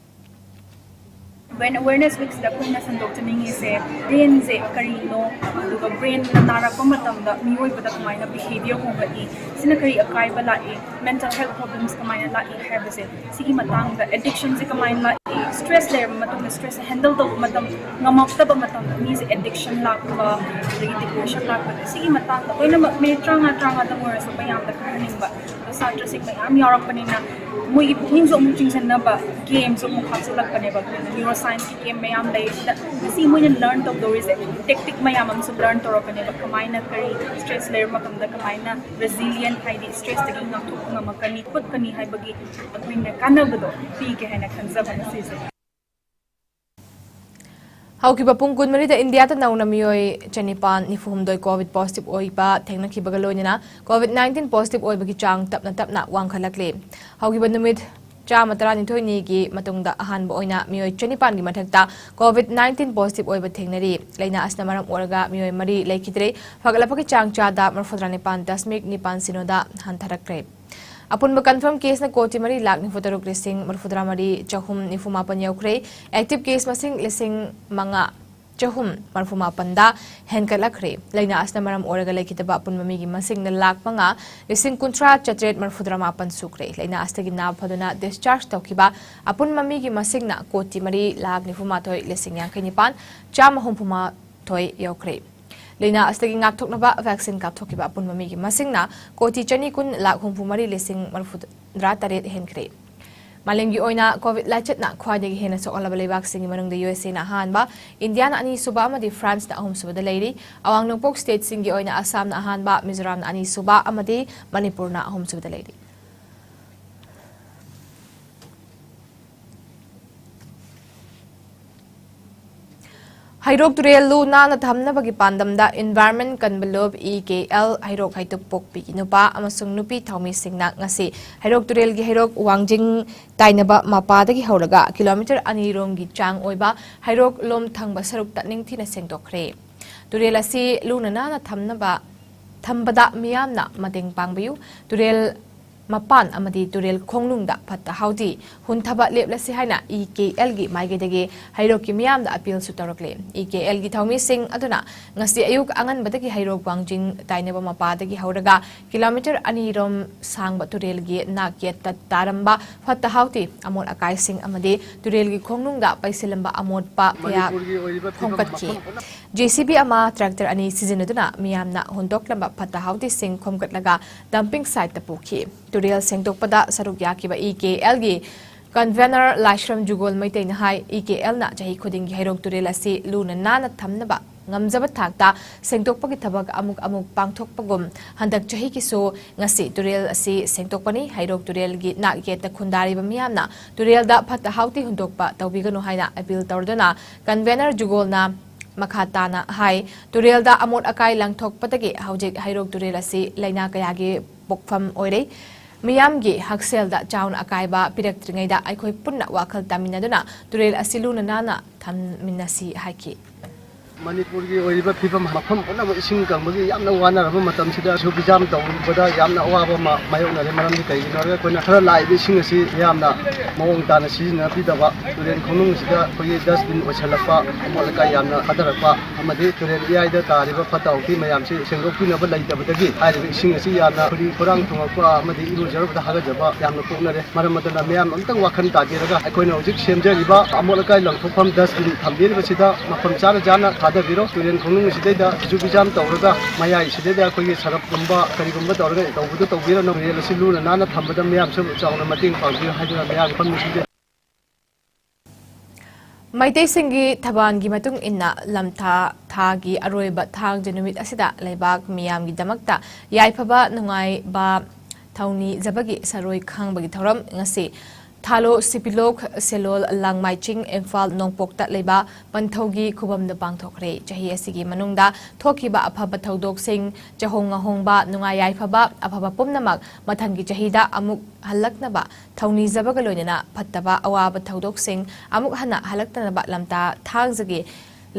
Brain Awareness Week ꯁꯤꯗ ꯑꯩꯈꯣꯏꯅ ꯁꯟꯗꯣꯛꯆꯅꯤꯡꯉꯤꯁꯦ brain ꯁꯦ ꯀꯔꯤꯅꯣ, ꯑꯗꯨꯒ brain ꯅ ꯅꯥꯔꯛꯄ ꯃꯇꯝꯗ ꯃꯤꯑꯣꯏꯕꯗ ꯀꯃꯥꯏꯅ behaviour ꯍꯣꯡꯂꯛꯏ, ꯁꯤꯅ ꯀꯔꯤ ꯑꯀꯥꯏꯕ ꯂꯥꯛꯏ, mental health problems ꯀꯃꯥꯏꯅ ꯂꯥꯛꯏ ꯍꯥꯏꯕꯁꯦ, ꯁꯤꯒꯤ ꯃꯇꯥꯡꯗ addiction ꯁꯦ ꯀꯃꯥꯏꯅ ꯂꯥꯛꯏ, stress ꯂꯩꯔꯕ ꯃꯇꯨꯡꯗ stress ꯁꯦ handle ꯇꯧꯕ ꯃꯇꯝ ꯉꯝꯃꯛꯇꯕ ꯃꯇꯝꯗ ꯃꯤꯁꯦ addiction ꯂꯥꯛꯄ, ꯑꯗꯒꯤ depression ꯂꯥꯛꯄꯁꯦ, ꯁꯤꯒꯤ ꯃꯇꯥꯡꯗ ꯂꯣꯏꯅꯃꯛ minute ꯇꯔꯥꯃꯉꯥ ꯇꯔꯥꯃꯉꯥꯗꯪ ꯑꯣꯏꯔꯁꯨ ꯃꯌꯥꯝꯗ ꯈꯪꯍꯟꯅꯤꯡꯕ꯫ ꯑꯗꯣ ꯁꯥꯇ꯭ꯔꯁꯤꯡ ꯃꯌꯥꯝ ꯌꯥꯎꯔꯛꯄꯅꯤꯅ ꯃꯣꯏꯒꯤ ꯄꯨꯛꯅꯤꯡꯁꯨ ꯑꯃꯨꯛ ꯆꯤꯡꯁꯤꯟꯅꯕ game ꯁꯨ ꯑꯃꯨꯛ ꯍꯥꯞꯆꯤꯜꯂꯛꯄꯅꯦꯕ꯫ ꯑꯩꯈꯣꯏꯅ neuroscience ꯀꯤ game ꯃꯌꯥꯝ ꯂꯩ꯫ ꯁꯤꯗ ꯉꯁꯤ ꯃꯣꯏꯅ learn ꯇꯧꯗꯧꯔꯤꯁꯦ tactic ꯃꯌꯥꯝ ꯑꯃꯁꯨ learn ꯇꯧꯔꯛꯀꯅꯦꯕ꯫ ꯀꯃꯥꯏꯅ ꯀꯔꯤ stress ꯂꯩꯔꯕ ꯃꯇꯝꯗ ꯀꯃꯥꯏꯅ resilient, ꯍꯥꯏꯗꯤ stress ꯇꯒꯤ ꯉꯥꯛꯊꯣꯛꯄ ꯉꯝꯃꯛꯀꯅꯤ ꯈꯣꯠꯀꯅꯤ ꯍꯥꯏꯕꯒꯤ ꯑꯩꯈꯣꯏꯅ ꯀꯥꯟꯅꯕꯗꯣ ꯄꯤꯒꯦ ꯍꯥꯏꯅ ꯈꯟꯖꯕ ꯉꯁꯤꯁꯦ꯫ ꯍꯧꯈꯤꯕ ꯄꯨꯡ ꯀꯨꯟꯃꯔꯤꯗ ꯏꯟꯗꯤꯌꯥꯗ ꯅꯧꯅ ꯃꯤꯑꯣꯏ ꯆꯅꯤꯄꯥꯟ ꯅꯤꯐꯨ ꯍꯨꯝꯗꯣꯏ COVID positive ꯑꯣꯏꯕ ꯊꯦꯡꯅꯈꯤꯕꯒ ꯂꯣꯏꯅꯅ COVID nineteen positive ꯑꯣꯏꯕꯒꯤ ꯆꯥꯡ ꯇꯞꯅ ꯇꯞꯅ ꯋꯥꯡꯈꯠꯂꯛꯂꯤ꯫ ꯍꯧꯈꯤꯕ ꯅꯨꯃꯤꯠ ꯆꯥꯝꯃ ꯇꯔꯥꯅꯤꯊꯣꯏꯅꯤꯒꯤ ꯃꯇꯨꯡꯗ ꯑꯍꯥꯟꯕ ꯑꯣꯏꯅ ꯃꯤꯑꯣꯏ ꯆꯅꯤꯄꯥꯟꯒꯤ ꯃꯊꯛꯇ COVID nineteen positive ꯑꯣꯏꯕ ꯊꯦꯡꯅꯔꯤ꯫ ꯂꯥꯏꯅꯥ ꯑꯁꯤꯅ ꯃꯔꯝ ꯑꯣꯏꯔꯒ ꯃꯤꯑꯣꯏ ꯃꯔꯤ ꯂꯩꯈꯤꯗ꯭ꯔꯦ꯫ ꯐꯒꯠꯂꯛꯄꯒꯤ ꯆꯥꯡ ꯆꯥꯗ ꯃꯔꯤꯐꯨꯇꯔꯥ ꯅꯤꯄꯥꯟ ꯗꯁꯃꯤꯛ ꯅꯤꯄꯥꯟ ꯁꯤꯅꯣꯗ ꯍꯟꯊꯔꯛꯈ꯭ꯔꯦ꯫ ꯑꯄꯨꯟꯕ confirm case ꯅ ꯀꯣꯇꯤ ꯃꯔꯤ ꯂꯥꯈ ꯅꯤꯐꯨ ꯇꯔꯨꯛ ꯂꯤꯁꯤꯡ ꯃꯔꯤꯐꯨꯇꯔꯥ ꯃꯔꯤ ꯆꯍꯨꯝ ꯅꯤꯐꯨ ꯃꯥꯄꯟ ꯌꯧꯈ꯭ꯔꯦ꯫ Active case ꯃꯁꯤꯡ ꯂꯤꯁꯤꯡ ꯃꯉꯥ ꯆꯍꯨꯝ ꯃꯔꯤꯐꯨ ꯃꯥꯄꯟꯗ ꯍꯦꯟꯒꯠꯂꯛꯈ꯭ꯔꯦ꯫ ꯂꯥꯏꯅꯥ ꯑꯁꯤꯅ ꯃꯔꯝ ꯑꯣꯏꯔꯒ ꯂꯩꯈꯤꯗꯕ ꯑꯄꯨꯟꯕ ꯃꯤꯒꯤ ꯃꯁꯤꯡꯅ ꯂꯥꯈ ꯃꯉꯥ ꯂꯤꯁꯤꯡ ꯀꯨꯟꯊ꯭ꯔꯥ ꯆꯥꯇ꯭ꯔꯦꯠ ꯃꯔꯤꯐꯨꯇꯔꯥ ꯃꯥꯄꯟ ꯁꯨꯈ꯭ꯔꯦ꯫ ꯂꯥꯏꯅꯥ ꯑꯁꯤꯗꯒꯤ ꯅꯥꯕ ꯐꯗꯨꯅ discharge ꯇꯧꯈꯤꯕ ꯑꯄꯨꯟꯕ ꯃꯤꯒꯤ ꯃꯁꯤꯡꯅ ꯀꯣꯇꯤ ꯃꯔꯤ ꯂꯥꯈ ꯅꯤꯐꯨ ꯃꯥꯊꯣꯏ ꯂꯤꯁꯤꯡ ꯌꯥꯡꯈꯩ ꯅꯤꯄꯥꯟ ꯆꯥꯝꯃ ꯍꯨꯝꯐꯨ ꯃꯥꯊꯣꯏ ꯌꯧꯈ꯭ꯔꯦ꯫ ꯂꯥꯏꯅꯥ ꯑꯁꯤꯗꯒꯤ ꯉꯥꯛꯊꯣꯛꯅꯕ vaccine ꯀꯥꯞꯊꯣꯛꯈꯤꯕ ꯑꯄꯨꯟꯕ ꯃꯤꯒꯤ ꯃꯁꯤꯡꯅ ꯀꯣꯇꯤ ꯆꯅꯤ ꯀꯨꯟ ꯂꯥꯈ ꯍꯨꯝꯐꯨ ꯃꯔꯤ ꯂꯤꯁꯤꯡ ꯃꯔꯤꯐꯨꯇꯔꯥ ꯇꯔꯦꯠ ꯍꯦꯟꯈ꯭ꯔꯦ꯫ ꯃꯥꯂꯦꯝꯒꯤ ꯑꯣꯏꯅ COVID ꯂꯥꯏꯆꯠꯅ ꯈ꯭ꯋꯥꯏꯗꯒꯤ ꯍꯦꯟꯅ ꯁꯣꯛꯍꯜꯂꯕ ꯂꯩꯕꯥꯛꯁꯤꯡꯒꯤ ꯃꯅꯨꯡꯗ ꯌꯨ ꯑꯦꯁ ꯑꯦꯅ ꯑꯍꯥꯟꯕ, ꯏꯟꯗꯤꯌꯥꯅ ꯑꯅꯤꯁꯨꯕ ꯑꯃꯗꯤ ꯐ꯭ꯔꯥꯟꯁꯅ ꯑꯍꯨꯝꯁꯨꯕꯗ ꯂꯩꯔꯤ꯫ ꯑꯋꯥꯡ ꯅꯣꯡꯄꯣꯛ ꯁ꯭ꯇꯦꯠꯁꯤꯡꯒꯤ ꯑꯣꯏꯅ ꯑꯁꯥꯝꯅ ꯑꯍꯥꯟꯕ, ꯃꯤꯖꯣꯔꯥꯝꯅ ꯑꯅꯤꯁꯨꯕ ꯑꯃꯗꯤ ꯃꯅꯤꯄꯨꯔꯅ ꯑꯍꯨꯝꯁꯨꯕꯗ ꯂꯩꯔꯤ꯫ ꯍꯩꯔꯣꯛ ꯇꯨꯔꯦꯜ ꯂꯨ ꯅꯥꯟꯅ ꯊꯝꯅꯕꯒꯤ ꯄꯥꯟꯗꯝꯗ Environment Convelope, E K L, ꯍꯩꯔꯣꯛ ꯍꯩꯇꯨꯞꯄꯣꯛꯄꯤꯒꯤ ꯅꯨꯄꯥ ꯑꯃꯁꯨꯡ ꯅꯨꯄꯤ ꯊꯧꯃꯤꯁꯤꯡꯅ ꯉꯁꯤ ꯍꯩꯔꯣꯛ ꯇꯨꯔꯦꯜꯒꯤ ꯍꯩꯔꯣꯛ ꯋꯥꯡꯖꯤꯡ ꯇꯥꯏꯅꯕ ꯃꯄꯥꯗꯒꯤ ꯍꯧꯔꯒ ꯀꯤꯂꯣꯃꯤꯇꯔ ꯑꯅꯤ ꯔꯣꯝꯒꯤ ꯆꯥꯡ ꯑꯣꯏꯕ ꯍꯩꯔꯣꯛ ꯂꯣꯝ ꯊꯪꯕ ꯁꯔꯨꯛꯇ ꯅꯤꯡꯊꯤꯅ ꯁꯦꯡꯗꯣꯛꯈ꯭ꯔꯦ꯫ ꯇꯨꯔꯦꯜ ꯑꯁꯤ ꯂꯨꯅ ꯅꯥꯟꯅ ꯊꯝꯅꯕ, ꯊꯝꯕꯗ ꯃꯤꯌꯥꯝꯅ ꯃꯇꯦꯡ ꯄꯥꯡꯕꯤꯌꯨ꯫ ꯇꯨꯔꯦꯜ ꯃꯄꯥꯟ ꯑꯃꯗꯤ ꯇꯨꯔꯦꯜ ꯈꯣꯡꯅꯨꯡꯗ ꯐꯠꯇ ꯍꯥꯎꯗꯤ ꯍꯨꯟꯊꯕ ꯂꯦꯞꯂꯁꯤ ꯍꯥꯏꯅ E K L ꯒꯤ ꯃꯥꯏꯀꯩꯗꯒꯤ ꯍꯩꯔꯣꯛꯀꯤ ꯃꯤꯌꯥꯝꯗ ꯑꯄꯤꯜꯁꯨ ꯇꯧꯔꯛꯂꯤ꯫ E K L ꯒꯤ ꯊꯧꯃꯤꯁꯤꯡ ꯑꯗꯨꯅ ꯉꯁꯤ ꯑꯌꯨꯛ ꯑꯉꯟꯕꯗꯒꯤ ꯍꯩꯔꯣꯛ ꯋꯥꯡꯖꯤꯡ ꯇꯥꯏꯅꯕ ꯃꯄꯥꯗꯒꯤ ꯍꯧꯔꯒ ꯀꯤꯂꯣꯃꯤꯇꯔ ꯑꯅꯤ ꯔꯣꯝ ꯁꯥꯡꯕ ꯇꯨꯔꯦꯜꯒꯤ ꯅꯥꯛ ꯌꯦꯠꯇ ꯇꯥꯔꯝꯕ ꯐꯠꯇ ꯍꯥꯎꯗꯤ, ꯑꯃꯣꯠ ꯑꯀꯥꯏꯁꯤꯡ ꯑꯃꯗꯤ ꯇꯨꯔꯦꯜꯒꯤ ꯈꯣꯡꯅꯨꯡꯗ ꯄꯩꯁꯤꯜꯂꯝꯕ ꯑꯃꯣꯠꯄ ꯀꯌꯥ ꯈꯣꯝꯒꯠꯈꯤ꯫ J C B ꯑꯃ, ꯇ꯭ꯔꯦꯛꯇꯔ ꯑꯅꯤ ꯁꯤꯖꯤꯟꯅꯗꯨꯅ ꯃꯤꯌꯥꯝꯅ ꯍꯨꯟꯗꯣꯛꯂꯝꯕ ꯐꯠꯇ ꯍꯥꯎꯗꯤꯁꯤꯡ ꯈꯣꯝꯒꯠꯂꯒ dumping site ꯇ ꯄꯨꯈꯤ꯫ ꯇꯨꯔꯦꯜ ꯁꯦꯡꯗꯣꯛꯄꯗ ꯁꯔꯨꯛ ꯌꯥꯈꯤꯕ E K L ꯒꯤ convener ꯂꯥꯏꯁ꯭ꯔꯝ ꯖꯨꯒꯣꯜ ꯃꯩꯇꯩꯅ ꯍꯥꯏ, E K L ꯅ ꯆꯍꯤ ꯈꯨꯗꯤꯡꯒꯤ ꯍꯩꯔꯣꯛ ꯇꯨꯔꯦꯜ ꯑꯁꯤ ꯂꯨꯅ ꯅꯥꯟꯅ ꯊꯝꯅꯕ ꯉꯝꯖꯕ ꯊꯥꯛꯇ ꯁꯦꯡꯗꯣꯛꯄꯒꯤ ꯊꯕꯛ ꯑꯃꯨꯛ ꯑꯃꯨꯛ ꯄꯥꯡꯊꯣꯛꯄꯒꯨꯝ ꯍꯟꯗꯛ ꯆꯍꯤꯒꯤꯁꯨ ꯉꯁꯤ ꯇꯨꯔꯦꯜ ꯑꯁꯤ ꯁꯦꯡꯗꯣꯛꯄꯅꯤ꯫ ꯍꯩꯔꯣꯛ ꯇꯨꯔꯦꯜꯒꯤ ꯅꯥꯛ ꯌꯦꯠꯇ ꯈꯨꯟꯗꯥꯔꯤꯕ ꯃꯤꯌꯥꯝꯅ ꯇꯨꯔꯦꯜꯗ ꯐꯠꯇ ꯍꯥꯎꯗꯤ ꯍꯨꯟꯗꯣꯛꯄ ꯇꯧꯕꯤꯒꯅꯨ ꯍꯥꯏꯅ ꯑꯄꯤꯜ ꯇꯧꯗꯨꯅ convener ꯖꯨꯒꯣꯜꯅ ꯃꯈꯥ ꯇꯥꯅ ꯍꯥꯏ, ꯇꯨꯔꯦꯜꯗ ꯑꯃꯣꯠ ꯑꯀꯥꯏ ꯂꯪꯊꯣꯛꯄꯗꯒꯤ ꯍꯧꯖꯤꯛ ꯍꯩꯔꯣꯛ ꯇꯨꯔꯦꯜ ꯑꯁꯤ ꯂꯥꯏꯅꯥ ꯀꯌꯥꯒꯤ ꯄꯣꯛꯐꯝ ꯑꯣꯏꯔꯦ꯫ ꯃꯤꯌꯥꯝꯒꯤ ꯍꯛꯁꯦꯜꯗ ꯆꯥꯎꯅ ꯑꯀꯥꯏꯕ ꯄꯤꯔꯛꯇ꯭ꯔꯤꯉꯩꯗ ꯑꯩꯈꯣꯏ ꯄꯨꯟꯅ ꯋꯥꯈꯜ ꯇꯥꯃꯤꯟꯅꯗꯨꯅ ꯇꯨꯔꯦꯜ ꯑꯁꯤ ꯂꯨꯅ ꯅꯥꯟꯅ ꯊꯝꯃꯤꯟꯅꯁꯤ ꯍꯥꯏꯈꯤ꯫ ꯃꯅꯤꯄꯨꯔꯒꯤ ꯑꯣꯏꯔꯤꯕ ꯐꯤꯕꯝ, ꯃꯐꯝ ꯄꯨꯝꯅꯃꯛ ꯏꯁꯤꯡ ꯀꯪꯕꯒꯤ ꯌꯥꯝꯅ ꯋꯥꯅꯔꯕ ꯃꯇꯝꯁꯤꯗ ꯁꯨꯕꯤꯖꯥꯝ ꯇꯧꯕꯗ ꯌꯥꯝꯅ ꯑꯋꯥꯕ ꯑꯃ ꯃꯥꯌꯣꯛꯅꯔꯦ꯫ ꯃꯔꯝꯗꯤ ꯀꯩꯒꯤꯅꯣ ꯍꯥꯏꯔꯒ ꯑꯩꯈꯣꯏꯅ ꯈꯔ ꯂꯥꯛꯏꯕ ꯏꯁꯤꯡ ꯑꯁꯤ ꯌꯥꯝꯅ ꯃꯑꯣꯡ ꯇꯥꯅ ꯁꯤꯖꯤꯟꯅꯕꯤꯗꯕ, ꯇꯨꯔꯦꯜ ꯈꯣꯡꯅꯨꯡ ꯑꯁꯤꯗ ꯑꯩꯈꯣꯏꯒꯤ dustbin ꯑꯣꯏꯁꯜꯂꯛꯄ, ꯑꯃꯣꯠ ꯑꯀꯥꯏ ꯌꯥꯝꯅ ꯊꯥꯗꯔꯛꯄ ꯑꯃꯗꯤ ꯇꯨꯔꯦꯜ ꯏꯌꯥꯏꯗ ꯇꯥꯔꯤꯕ ꯐꯠꯇ ꯍꯥꯎꯗꯤ ꯃꯌꯥꯝꯁꯤ ꯁꯦꯡꯗꯣꯛꯄꯤꯅꯕ ꯂꯩꯇꯕꯗꯒꯤ ꯍꯥꯏꯔꯤꯕ ꯏꯁꯤꯡ ꯑꯁꯤ ꯌꯥꯝꯅ ꯐꯨꯔꯤ ꯐꯨꯔꯥꯡ ꯊꯨꯡꯉꯛꯄ ꯑꯃꯗꯤ ꯏꯔꯨꯖꯔꯨꯕꯗ ꯍꯥꯒꯠꯆꯕ ꯌꯥꯝꯅ ꯄꯣꯛꯅꯔꯦ꯫ ꯃꯔꯝ ꯑꯗꯨꯅ ꯃꯤꯌꯥꯝ ꯑꯃꯇꯪ ꯋꯥꯈꯜ ꯇꯥꯕꯤꯔꯒ ꯑꯩꯈꯣꯏꯅ ꯍꯧꯖꯤꯛ ꯁꯦꯝꯖꯔꯤꯕ ꯑꯃꯣꯠ ꯑꯀꯥꯏ ꯂꯪꯊꯣꯛꯐꯝ dustbin ꯊꯝꯕꯤꯔꯤꯕꯁꯤꯗ ꯃꯐꯝ ꯆꯥꯅ ꯆꯥꯅ ꯊꯥꯗꯕꯤꯔꯣ꯫ ꯇꯨꯔꯦꯜ ꯈꯣꯡꯅꯨꯡ ꯑꯁꯤꯗꯩꯗ ꯐꯤꯖꯨ ꯐꯤꯖꯥꯝ ꯇꯧꯔꯒ ꯃꯌꯥꯏꯁꯤꯗꯩꯗ ꯑꯩꯈꯣꯏꯒꯤ ꯁꯔꯞꯀꯨꯝꯕ ꯀꯔꯤꯒꯨꯝꯕ ꯇꯧꯔꯒ ꯇꯧꯕꯗꯨ ꯇꯧꯕꯤꯔꯅꯨ꯫ ꯇꯨꯔꯦꯜ ꯑꯁꯤ ꯂꯨꯅ ꯅꯥꯟꯅ ꯊꯝꯕꯗ ꯃꯤꯌꯥꯝꯁꯨ ꯆꯥꯎꯅ ꯃꯇꯦꯡ ꯄꯥꯡꯕꯤꯌꯨ ꯍꯥꯏꯗꯨꯅ ꯃꯌꯥꯝ ꯈꯪꯍꯟꯕꯤꯔꯤ꯫ ꯃꯩꯇꯩꯁꯤꯡꯒꯤ ꯊꯕꯥꯟꯒꯤ ꯃꯇꯨꯡ ꯏꯟꯅ ꯂꯝꯊꯥ ꯊꯥꯒꯤ ꯑꯔꯣꯏꯕ ꯊꯥꯡꯖ ꯅꯨꯃꯤꯠ ꯑꯁꯤꯗ ꯂꯩꯕꯥꯛ ꯃꯤꯌꯥꯝꯒꯤꯗꯃꯛꯇ ꯌꯥꯏꯐꯕ ꯅꯨꯡꯉꯥꯏꯕ ꯊꯧꯅꯤꯖꯕꯒꯤ ꯁꯔꯣꯏ ꯈꯥꯡꯕꯒꯤ ꯊꯧꯔꯝ ꯉꯁꯤ ꯊꯥꯂꯣ ꯁꯤꯄꯤꯂꯣꯛ ꯁꯦꯂꯣꯜ ꯂꯥꯡꯃꯥꯏ ꯆꯤꯡ ꯏꯝꯐꯥꯜ ꯅꯣꯡꯄꯣꯛꯇ ꯂꯩꯕ ꯄꯟꯊꯧꯒꯤ ꯈꯨꯕꯝꯗ ꯄꯥꯡꯊꯣꯛꯈ꯭ꯔꯦ꯫ ꯆꯍꯤ ꯑꯁꯤꯒꯤ ꯃꯅꯨꯡꯗ ꯊꯣꯛꯈꯤꯕ ꯑꯐꯕ ꯊꯧꯗꯣꯛꯁꯤꯡ, ꯆꯍꯣꯡ ꯉꯍꯣꯡꯕ, ꯅꯨꯡꯉꯥꯏ ꯌꯥꯏꯐꯕ, ꯑꯐꯕ ꯄꯨꯝꯅꯃꯛ ꯃꯊꯪꯒꯤ ꯆꯍꯤꯗ ꯑꯃꯨꯛ ꯍꯜꯂꯛꯅꯕ ꯊꯧꯅꯤꯖꯕꯒ ꯂꯣꯏꯅꯅ ꯐꯠꯇꯕ ꯑꯋꯥꯕ ꯊꯧꯗꯣꯛꯁꯤꯡ ꯑꯃꯨꯛ ꯍꯟꯅ ꯍꯜꯂꯛꯇꯅꯕ ꯂꯝꯇꯥ ꯊꯥꯡꯖꯒꯤ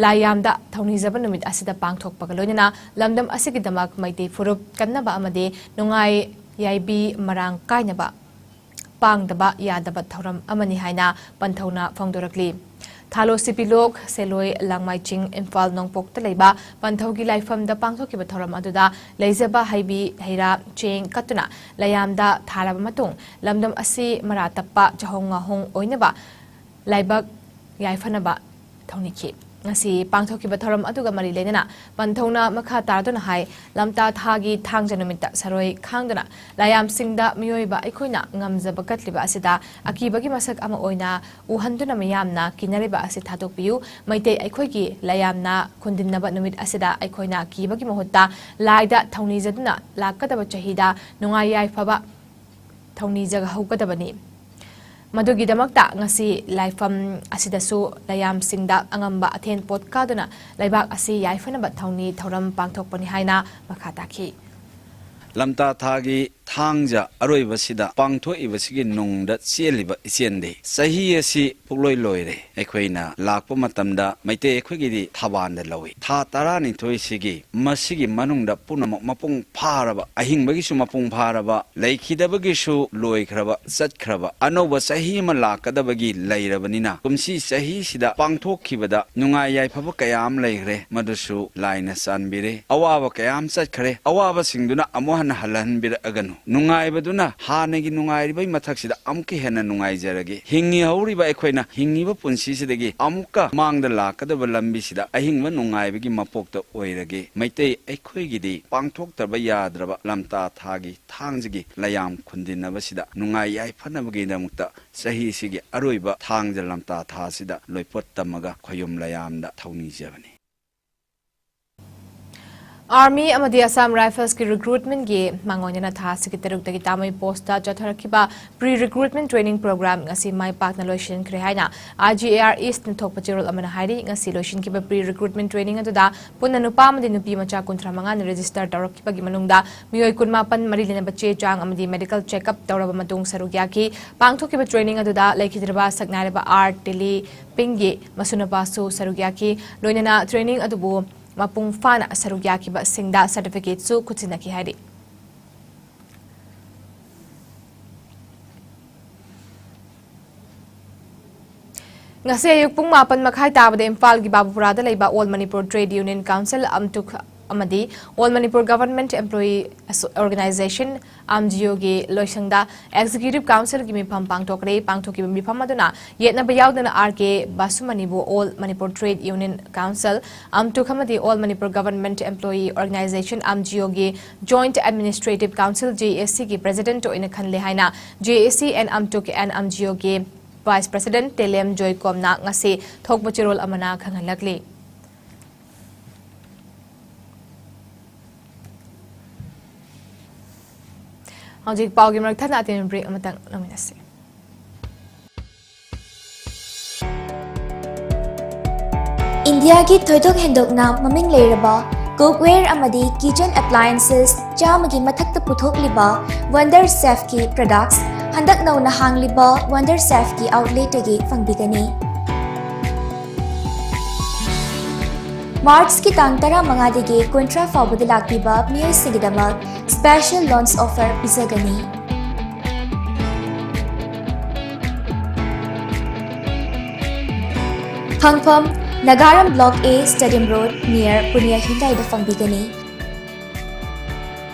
ꯂꯥꯏꯌꯥꯝꯗ ꯊꯧꯅꯤꯖꯕ ꯅꯨꯃꯤꯠ ꯑꯁꯤꯗ ꯄꯥꯡꯊꯣꯛꯄꯒ ꯂꯣꯏꯅꯅ ꯂꯝꯗꯝ ꯑꯁꯤꯒꯤꯗꯃꯛ ꯃꯩꯇꯩ ꯐꯨꯔꯨꯞ ꯀꯟꯅꯕ ꯑꯃꯗꯤ ꯅꯨꯡꯉꯥꯏ ꯌꯥꯏꯕꯤ ꯃꯔꯥꯡ ꯀꯥꯏꯅꯕ ꯄꯥꯡꯗꯕ ꯌꯥꯗꯕ ꯊꯧꯔꯝ ꯑꯃꯅꯤ ꯍꯥꯏꯅ ꯄꯟꯊꯧꯅ ꯐꯣꯡꯗꯣꯔꯛꯂꯤ꯫ ꯊꯥꯂꯣ ꯁꯤꯄꯤꯂꯣꯛ ꯁꯦꯂꯣꯏ ꯂꯥꯡꯃꯥꯏ ꯆꯤꯡ ꯏꯝꯐꯥꯜ ꯅꯣꯡꯄꯣꯛꯇ ꯂꯩꯕ ꯄꯟꯊꯧꯒꯤ ꯂꯥꯏꯐꯝꯗ ꯄꯥꯡꯊꯣꯛꯈꯤꯕ ꯊꯧꯔꯝ ꯑꯗꯨꯗ ꯂꯩꯖꯕ ꯍꯩꯕꯤ ꯍꯩꯔꯥ ꯆꯦꯡ ꯀꯠꯇꯨꯅ ꯂꯩꯌꯥꯝꯗ ꯊꯥꯔꯕ ꯃꯇꯨꯡ ꯂꯝꯗꯝ ꯑꯁꯤ ꯃꯔꯥ ꯇꯞꯄ ꯆꯍꯣꯡ ꯉꯥꯍꯣꯡ ꯑꯣꯏꯅꯕ ꯂꯥꯏꯕꯛ ꯌꯥꯏꯐꯅꯕ ꯊꯧꯅꯤꯈꯤ꯫ ꯉꯁꯤ ꯄꯥꯡꯊꯣꯛꯈꯤꯕ ꯊꯧꯔꯝ ꯑꯗꯨꯒ ꯃꯔꯤ ꯂꯩꯅꯅ ꯄꯟꯊꯧꯅ ꯃꯈꯥ ꯇꯥꯗꯨꯅ ꯍꯥꯏ, ꯂꯝꯇꯥ ꯊꯥꯒꯤ ꯊꯥꯡꯖ ꯅꯨꯃꯤꯠꯇ ꯁꯔꯣꯏ ꯈꯥꯡꯗꯨꯅ ꯂꯥꯏꯌꯥꯝꯁꯤꯡꯗ ꯃꯤꯑꯣꯏꯕ ꯑꯩꯈꯣꯏꯅ ꯉꯝꯖꯕ ꯀꯠꯂꯤꯕ ꯑꯁꯤꯗ ꯑꯀꯤꯕꯒꯤ ꯃꯁꯛ ꯑꯃ ꯑꯣꯏꯅ ꯎꯍꯟꯗꯨꯅ ꯃꯤꯌꯥꯝꯅ ꯀꯤꯅꯔꯤꯕ ꯑꯁꯤ ꯊꯥꯗꯣꯛꯄꯤꯌꯨ꯫ ꯃꯩꯇꯩ ꯑꯩꯈꯣꯏꯒꯤ ꯂꯥꯏꯌꯥꯝꯅ ꯈꯨꯟꯗꯤꯟꯅꯕ ꯅꯨꯃꯤꯠ ꯑꯁꯤꯗ ꯑꯩꯈꯣꯏꯅ ꯀꯤꯕꯒꯤ ꯃꯍꯨꯠꯇ ꯂꯥꯏꯗ ꯊꯧꯅꯤꯖꯗꯨꯅ ꯂꯥꯛꯀꯗꯕ ꯆꯍꯤꯗ ꯅꯨꯡꯉꯥꯏ ꯌꯥꯏꯐꯕ ꯊꯧꯅꯤꯖꯍꯧꯒꯗꯕꯅꯤ꯫ ꯃꯗꯨꯒꯤꯗꯃꯛꯇ ꯉꯁꯤ ꯂꯥꯏꯐꯝ ꯑꯁꯤꯗꯁꯨ ꯂꯥꯏꯌꯥꯝꯁꯤꯡꯗ ꯑꯉꯝꯕ ꯑꯊꯦꯟ ꯄꯣꯠ ꯀꯥꯗꯨꯅ ꯂꯩꯕꯥꯛ ꯑꯁꯤ ꯌꯥꯏꯐꯅꯕ ꯊꯧꯅꯤ ꯊꯧꯔꯝ ꯄꯥꯡꯊꯣꯛꯄꯅꯤ ꯍꯥꯏꯅ ꯃꯈꯥ ꯇꯥꯈꯤ꯫ ꯂꯝꯇꯥ ꯊꯥꯒꯤ ꯊꯥꯡꯖ ꯑꯔꯣꯏꯕꯁꯤꯗ ꯄꯥꯡꯊꯣꯛꯏꯕꯁꯤꯒꯤ ꯅꯨꯡꯗ ꯆꯦꯜꯂꯤꯕ ꯏꯆꯦꯟꯗꯤ ꯆꯍꯤ ꯑꯁꯤ ꯄꯨꯡꯂꯣꯏ ꯂꯣꯏꯔꯦ꯫ ꯑꯩꯈꯣꯏꯅ ꯂꯥꯛꯄ ꯃꯇꯝꯗ ꯃꯩꯇꯩ ꯑꯩꯈꯣꯏꯒꯤꯗꯤ ꯊꯕꯥꯟꯗ ꯂꯧꯏ꯫ ꯊꯥ ꯇꯔꯥꯅꯤꯊꯣꯏꯁꯤꯒꯤ ꯃꯁꯤꯒꯤ ꯃꯅꯨꯡꯗ ꯄꯨꯝꯅꯃꯛ ꯃꯄꯨꯡ ꯐꯥꯔꯕ, ꯑꯍꯤꯡꯕꯒꯤꯁꯨ ꯃꯄꯨꯡ ꯐꯥꯔꯕ, ꯂꯩꯈꯤꯗꯕꯒꯤꯁꯨ ꯂꯣꯏꯈ꯭ꯔꯕ, ꯆꯠꯈ꯭ꯔꯕ, ꯑꯅꯧꯕ ꯆꯍꯤ ꯑꯃ ꯂꯥꯛꯀꯗꯕꯒꯤ ꯂꯩꯔꯕꯅꯤꯅ, ꯀꯨꯝꯁꯤ ꯆꯍꯤꯁꯤꯗ ꯄꯥꯡꯊꯣꯛꯈꯤꯕꯗ ꯅꯨꯡꯉꯥꯏ ꯌꯥꯏꯐꯕ ꯀꯌꯥ ꯑꯃ ꯂꯩꯈ꯭ꯔꯦ, ꯃꯗꯨꯁꯨ ꯂꯥꯏꯅ ꯆꯥꯟꯕꯤꯔꯦ꯫ ꯑꯋꯥꯕ ꯀꯌꯥ ꯑꯃ ꯆꯠꯈ꯭ꯔꯦ, ꯑꯋꯥꯕꯁꯤꯡꯗꯨꯅ ꯑꯃꯨꯛ ꯍꯟꯅ ꯍꯜꯍꯟꯕꯤꯔꯛꯑꯒꯅꯨ꯫ ꯅꯨꯡꯉꯥꯏꯕꯗꯨꯅ ꯍꯥꯟꯅꯒꯤ ꯅꯨꯡꯉꯥꯏꯔꯤꯕꯩ ꯃꯊꯛꯁꯤꯗ ꯑꯃꯨꯛꯀ ꯍꯦꯟꯅ ꯅꯨꯡꯉꯥꯏꯖꯔꯒꯦ꯫ ꯍꯤꯡꯉꯤ ꯍꯧꯔꯤꯕ ꯑꯩꯈꯣꯏꯅ ꯍꯤꯡꯉꯤꯕ ꯄꯨꯟꯁꯤꯁꯤꯗꯒꯤ ꯑꯃꯨꯛꯀ ꯃꯥꯡꯗ ꯂꯥꯛꯀꯗꯕ ꯂꯝꯕꯤꯁꯤꯗ ꯑꯍꯤꯡꯕ ꯅꯨꯡꯉꯥꯏꯕꯒꯤ ꯃꯄꯣꯛꯇ ꯑꯣꯏꯔꯒꯦ꯫ ꯃꯩꯇꯩ ꯑꯩꯈꯣꯏꯒꯤꯗꯤ ꯄꯥꯡꯊꯣꯛꯇꯕ ꯌꯥꯗ꯭ꯔꯕ ꯂꯝꯇꯥ ꯊꯥꯒꯤ ꯊꯥꯡꯖꯒꯤ ꯂꯌꯥꯝ ꯈꯨꯟꯗꯤꯟꯅꯕꯁꯤꯗ ꯅꯨꯡꯉꯥꯏ ꯌꯥꯏꯐꯅꯕꯒꯤꯗꯃꯛꯇ ꯆꯍꯤꯁꯤꯒꯤ ꯑꯔꯣꯏꯕ ꯊꯥꯡꯖ ꯂꯝꯇꯥ ꯊꯥꯁꯤꯗ ꯂꯣꯏꯄꯣꯠ ꯇꯝꯃꯒ ꯈꯣꯌꯨꯝ ꯂꯌꯥꯝꯗ ꯊꯧꯅꯤꯖꯕꯅꯤ꯫ Army ꯑꯃꯗꯤ Assam Riflesꯀꯤ recruitmentꯀꯤ ꯃꯥꯡꯑꯣꯏꯅꯅ ꯊꯥ ꯑꯁꯤꯒꯤ ꯇꯔꯨꯛꯇꯒꯤ ꯇꯔꯥꯃꯔꯤ postꯇ ꯆꯠꯊꯔꯛꯈꯤꯕ pre-recruitment training program ꯉꯁꯤ ꯃꯥꯏ ꯄꯥꯛꯅ ꯂꯣꯏꯁꯤꯟꯈ꯭ꯔꯦ ꯍꯥꯏꯅ I G A R Eastꯅ ꯊꯣꯛꯄ ꯆꯦꯔꯣꯜ ꯑꯃꯅ ꯍꯥꯏꯔꯤ꯫ ꯉꯁꯤ ꯂꯣꯏꯁꯤꯟꯈꯤꯕ pre-recruitment training ꯑꯗꯨꯗ ꯄꯨꯟꯅ ꯅꯨꯄꯥ ꯑꯃꯗꯤ ꯅꯨꯄꯤ ꯃꯆꯥ ꯀꯨꯟꯊ꯭ꯔꯥ ꯃꯉꯥꯅ register ꯇꯧꯔꯛꯈꯤꯕꯒꯤ ꯃꯅꯨꯡꯗ ꯃꯤꯑꯣꯏ ꯀꯨꯟꯃꯥꯄꯟ ꯃꯔꯤ ꯂꯩꯅꯕ ꯆꯦ ꯆꯥꯡ ꯑꯃꯗꯤ medical check up ꯇꯧꯔꯕ ꯃꯇꯨꯡ ꯁꯔꯨꯛ ꯌꯥꯈꯤ꯫ ꯄꯥꯡꯊꯣꯛꯈꯤꯕ training ꯑꯗꯨꯗ ꯂꯩꯈꯤꯗ꯭ꯔꯕ ꯁꯛꯅꯥꯏꯔꯕ R Tili Pingꯒꯤ ꯃꯁꯨꯅꯨꯄꯥꯁꯨ ꯁꯔꯨꯛ ꯌꯥꯈꯤ꯫ ꯂꯣꯏꯅꯅ training ꯑꯗꯨꯕꯨ ꯃꯄꯨꯡ ꯐꯥꯅ ꯁꯔꯨꯛ ꯌꯥꯈꯤꯕꯁꯤꯡꯗ certificateꯁꯨ ꯈꯨꯠꯁꯤꯟꯅꯈꯤ ꯍꯥꯏꯔꯤ꯫ ꯉꯁꯤ ꯑꯌꯨꯛ ꯄꯨꯡ ꯃꯥꯄꯟ ꯃꯈꯥꯏ ꯇꯥꯕꯗ ꯏꯝꯐꯥꯜꯒꯤ ꯕꯥꯕꯨꯄꯨꯔꯥꯗ ꯂꯩꯕ All Manipur Trade Union Council, ꯑꯝꯇꯨꯛ, ꯑꯃꯗꯤ All Manipur Government Employee Asso-, Organization, AMGO ꯒꯤ ꯂꯣꯏꯁꯪꯗ Executive Councilꯒꯤ ꯃꯤꯐꯝ ꯄꯥꯡꯊꯣꯛꯈ꯭ꯔꯦ꯫ ꯄꯥꯡꯊꯣꯛꯈꯤꯕ ꯃꯤꯐꯝ ꯑꯗꯨꯅ ꯌꯦꯠꯅꯕ ꯌꯥꯎꯗꯅ R K ꯕꯥꯁꯨꯃꯅꯤꯕꯨ All Manipur Trade Union Council, ꯑꯝꯇꯨꯛ ꯑꯃꯗꯤ All Manipur Government Employee Organization, AMGO ꯒꯤ Joint Administrative Council, J A C ꯒꯤ President ꯑꯣꯏꯅ ꯈꯜꯂꯦ ꯍꯥꯏꯅ J A C and ꯑꯝꯇꯨꯛ and AMGO ꯒꯤ Vice President ꯇꯦꯂꯦꯝ ꯖꯣꯏꯀꯣꯝꯅ ꯉꯁꯤ ꯊꯣꯛꯄ ꯆꯦꯔꯣꯜ ꯑꯃꯅ ꯈꯪꯍꯜꯂꯛꯂꯤ꯫ ꯍꯧꯖꯤꯛ ꯄꯥꯎꯒꯤ ꯃꯔꯛ ꯊꯠꯅ ꯑꯇꯦꯟꯕ break ꯑꯃꯇꯪ ꯂꯧꯃꯤꯟꯅꯁꯤ꯫ ꯏꯟꯗꯤꯌꯥꯒꯤ ꯊꯣꯏꯗꯣꯛ ꯍꯦꯟꯗꯣꯛꯅ ꯃꯃꯤꯡ ꯂꯩꯔꯕ cookware ꯑꯃꯗꯤ kitchen appliances ꯆꯥꯝꯃꯒꯤ ꯃꯊꯛꯇ ꯄꯨꯊꯣꯛꯂꯤꯕ Wonder Chefꯀꯤ products ꯍꯟꯗꯛ ꯅꯧꯅ ꯍꯥꯡꯂꯤꯕ Wonder Chefꯀꯤ outletꯇꯒꯤ ꯐꯪꯕꯤꯒꯅꯤ꯫ Marchꯀꯤ ꯇꯥꯡ ꯇꯔꯥꯃꯉꯥꯗꯒꯤ ꯀꯨꯟꯊ꯭ꯔꯥ ꯐꯥꯎꯕꯗ ꯂꯥꯛꯄꯤꯕ ꯃꯤꯑꯣꯏꯁꯤꯡꯒꯤꯗꯃꯛ special launch offer ꯄꯤꯖꯒꯅꯤ꯫ ꯐꯪꯐꯝ, ꯅꯥꯒꯥꯔꯝ Block A, Stadium Road, near Punia ꯍ꯭ꯌꯨꯟꯗꯥꯏꯗ ꯐꯪꯕꯤꯒꯅꯤ꯫